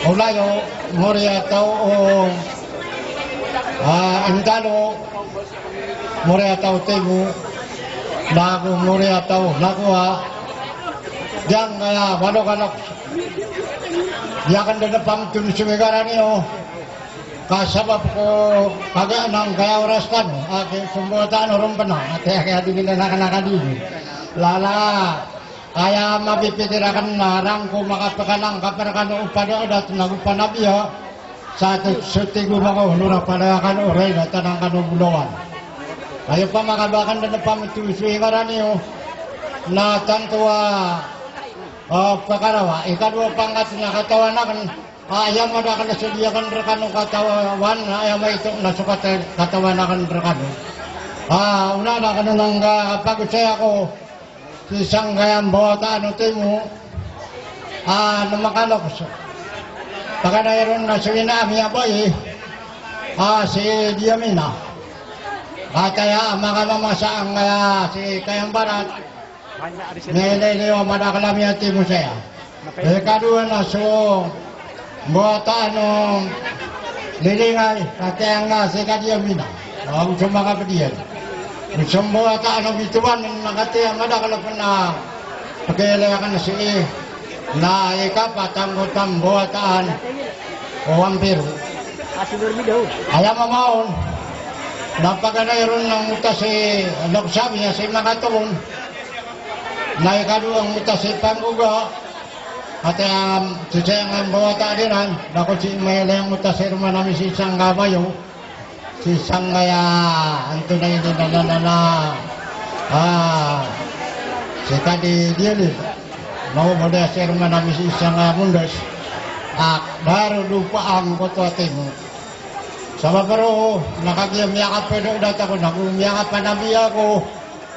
o Layo, Moriataw o, ah, Intalo, Moriataw Timo, nago Moriataw Lakoa, giyangkaya Balokalok. Di akn dn pamthoon so ngaran iyo. Ka sabap ko kagaan angkaya oras tano, a ki, so mbawataan o ron pn a, a ki, a ki, a di nila nakanakadi. Lala, aya mapipikir akn na rangko makapakalangkap rkano o pd a dat na go panabi a, sa ti, so tig o manga olo na pd a kano ori na tanang kano bolawan. Aya pamakabakan dn pamthoon so ngaran iyo, na tanto a, a, pakarawa, ikadowa pangkat na katawan akn, a, aya madakl a sadiya akn rkano katawan, aya maito na so kata-, katawan akn rkano. A, ona na kano nangga pagosay ako sii sangkaya mbawataan o Timo, a, na makaloks. Paganay ron na so ina ami a bai, a, si Diamina. Kataya a makamamasa angkaya si Kayambarat. Miyailay niyo a madakl a miyatimo saya. Ikadowa na so mbawataan o Lilingay, kataya nga si Kadiamina. Ago so manga pd iyan. So mbawataan o Bitowan na kataya madakl pn a pkailay akn sii. Na ikapat angkoto a mbawataan o Wampiro. Aya mama on na paganay ron na ngota si Loksabi a si Makatoon. Na ikadowa ngota si Panggoga. Ati a, sii sangkaya mbawataan iran, na ko sii mailay ngota si Roman ami sii sangkaya Bayo. Sii sangkaya, antonaa ini na, na, na, na. A, si Kadi Dialil. Mawbada si Roman ami sii sangkaya Mundas. A, Darodopa angkoto a Timo. Sabap roo na kagiya miyakapd a dat ako na go miyakapanabi ako.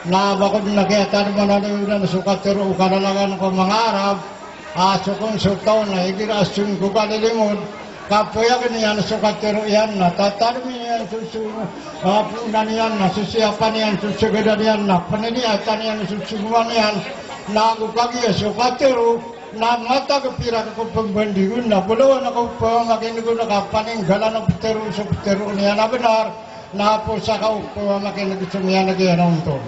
Na ba ko dn a kiyatadman a di onan so katharo o kalalagan ko manga Arab a so kon so taw na igira a song ko kalilimod, kapayag iyan so katharo iyan na tatadmi niyan so, so, a, poonan iyan na sisiyapan iyan so sagadan iyan na pniliyatan iyan so songowan iyan. Na go kagiya so katharo na matag pira ko pmbandingon na bolawan ko pamakin'g on na kapaninggalan o ptharo so ptharo niyan a bnar. Na apo sa kaopo a makin'g so miyan'g iyan a ontol.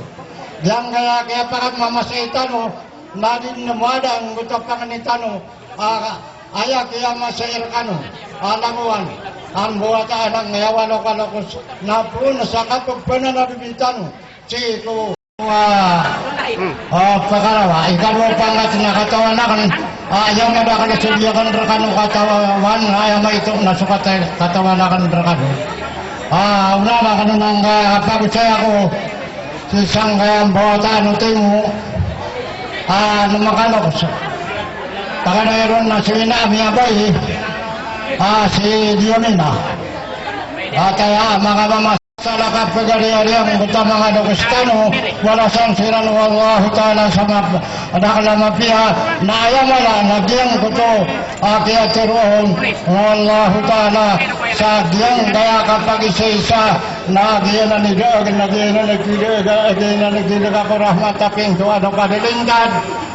Giyangkaya kiyapakamamasai tano, na di dn mawada angkoto a pangni tano a aya kiyamasai rkano a langowan a mbawataan angkaya Walokalokos, na poon sa kapphanadobi tano sii ko Wa, a, pakarawa, ikadowa pangkat na katawan akn, a, aya madakl a sadiya akn rkano katawan, a, aya maito na so kata-, katawan akn rkano. A, ona na kano nangga pagosay ako sii sangkaya mbawataan o Timo, a, na makaloks. Paganay ron na so ina ami a bai, a, si Diamina. Kataya a makamama Salakaw a pagari a riyang btad a manga loks tano, wala san siran o Allahu Ta'ala sa map-, dakl a mapiya, na aya mala na giyangkoto a kiyatharoon o Allahu Ta'ala sa giyangkaya kapagisaisa, na giyanan i daag, na giyanan i kidaag, giyanan i kidaag ko rahmat a pinto a da kalilintad,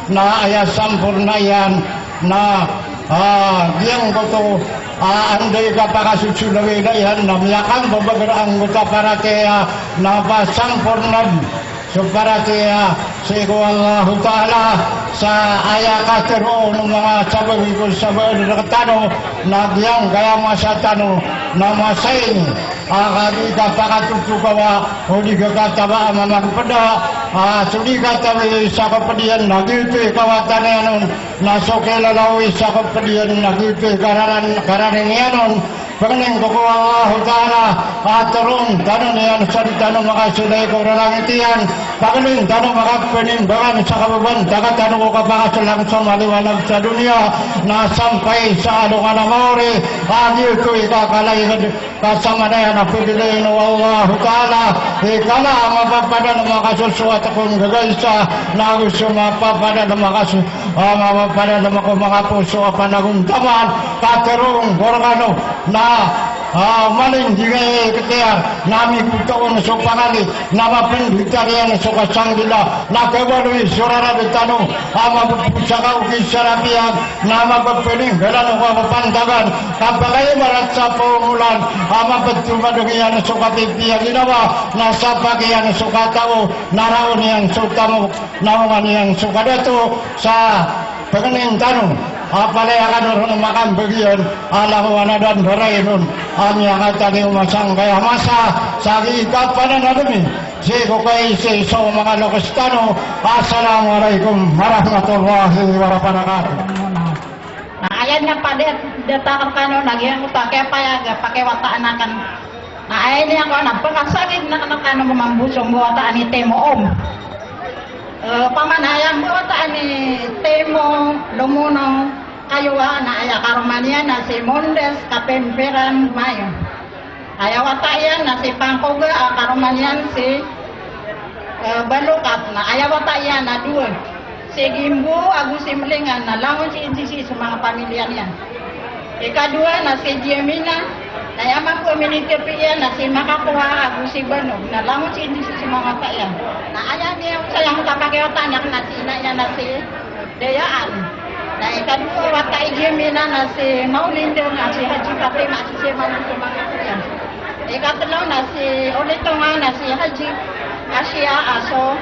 na aya samporna iyan, na, a, giyangkoto a, anda i kapakasosonawi na iyan na miyakambabagr angkoto a paratiyaya, na pasampornaan so paratiyaya sii ko Allahu Ta'ala sa aya katharo o manga sabagi ko sabaad rktano, na giyangkaya masa tano na masa ini. A, kagiya pakatotokawa, o di ka kataba a mamagpeda, a, so di katawi sa kapediyan, na giyoto i kawatan iyan on, na so kilalaw i sa kapediyan, na giyoto i kararan, kararan iyan on, pangnin ko ko Allahu Ta'ala, a, teroon tano niyan sa di tano makasolay ko rarangit iyan, pangnin tano makapenimbangan sa kabebantagan tano ko kapakasolang sa maliwanag sa doniya, na sampay sa alongan a maori, a, giyoto i kakalainged, Kasamanayan a pagilay o Allahu Ta'ala, ikala a mapapadalem a kasosoat ko nggagaisa, na ago so mapapadalem a kaso-, a mapapadalem ko manga poso a panagontaman, katerong ko rkano, na, a, malinggingay a ikhtiyar, na mikotoon so pangali, na mapenditariyan so kasanggila, na kabaloy so rarabetano, a mapepesakaw ki sarapiyan, na mapepeninggalan o kapapantagan, kapakaibarat sa pongolan, a mapetomadeng iyan so kapipiya ginawa, na sapak iyan so katao, na raon iyan so tamok, na oman iyan so kadato, sa pangnin tano a palaya kano ron makambagian, a langowan a dandarai ron, a miyakatagi o masangkaya masa, sa giya kapananalemi, sii ko kaisa-isa o manga loks tano. Assalamu alaikum warahmatullahi wabarakatuh. Na aya niyan pd a datar kano na giyangkoto a kiyapayag a pakiwataan akn. Na aya niyan ko na pkasagid na kano mambo so mbawataan i Timo om. Eh, opama na aya mbawataan i Timo, Lomonong, Kayowa, na aya karoma niyan na si Mondes, Kapemperan, Mayo. Aya wata iyan na si Pangkoga, a karoma niyan si, eh, Balokat, na aya wata iyan na dowa. Si Gimbo ago si Mlingan, na langon si N C C so manga pamilya niyan. Ikadowa na si Jemina, na aya mambo a minitepi iyan na si Makakowa ago si Banog, na langon si N C C so manga wata iyan. Na aya niyan, saya ko kapakiwata na si ina iyan na si Dayaan. Na ikadowa wata i Jemina na si Maolindo, na si Haji Fatima, si Sirman, so manga wata iyan. Ikatlo na si Olitonga na si Haji Asia, a so,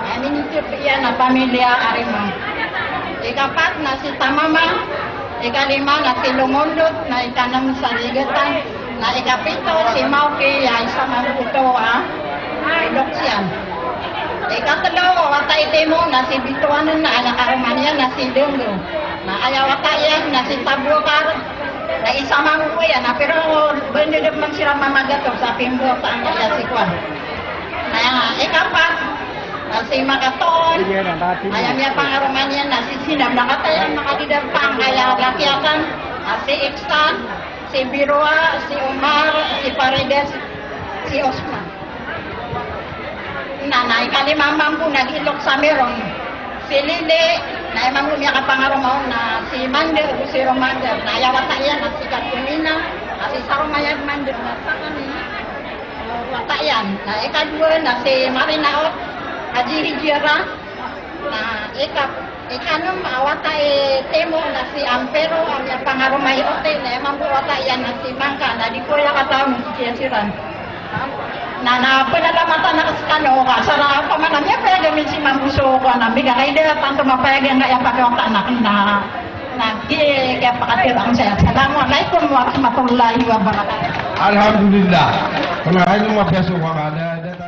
a, minitepi iyan a pamilya a Rima. Ikapat na si Tamama, ikalima na si Lomondot, na ikanem sa Ligatan, na ikapito si Maoki, a isa mambo oto a loks iyan. Ikatlo, wata i Timo na si Bitowanen, na aya karoma niyan na si Denggo. Na aya wata iyan na si Tabokar, na isa mambo iyan, na pero banded man siran mamagato sa pimbo sa angkaya si kowan. Na ikapat, na si Makatoon, aya miyapangaroma niyan na si Sinam, na kataya makadidar pangkaya laki akn, na si Iksan, si Birwa, si Omar, si Farides, si Osman. Na, na ikalima mambo na gilok sa Meron. Si Lili, na aya mambo miyakapangaroma on na si Mande, ago si Romande. Na aya wata iyan na si Katrina, na si Saromayad Mande, na sakn i, eh, wata iyan. Na ikadowa na si Marinaot, Haji Hijira, Na ika, ikanem a wata i Timo na si Ampero, a miyapangaroma i Ote, na aya mambo wata iyan na si Mangka, na di ko aya kataw mitiya siran. Na, na panalamatan ako skano, ka sa ra, opama na miyapayag ami si Mambo so kowan ami, ka kagiya tanto mapayag angkaya pakiwataan akn na, na gi, kiyapakatero akn saya. Assalamu alaikum warahmatullahi wabarakatuh. Alhamdulillah. Kna, ino mapiya so kowan, da, da, da,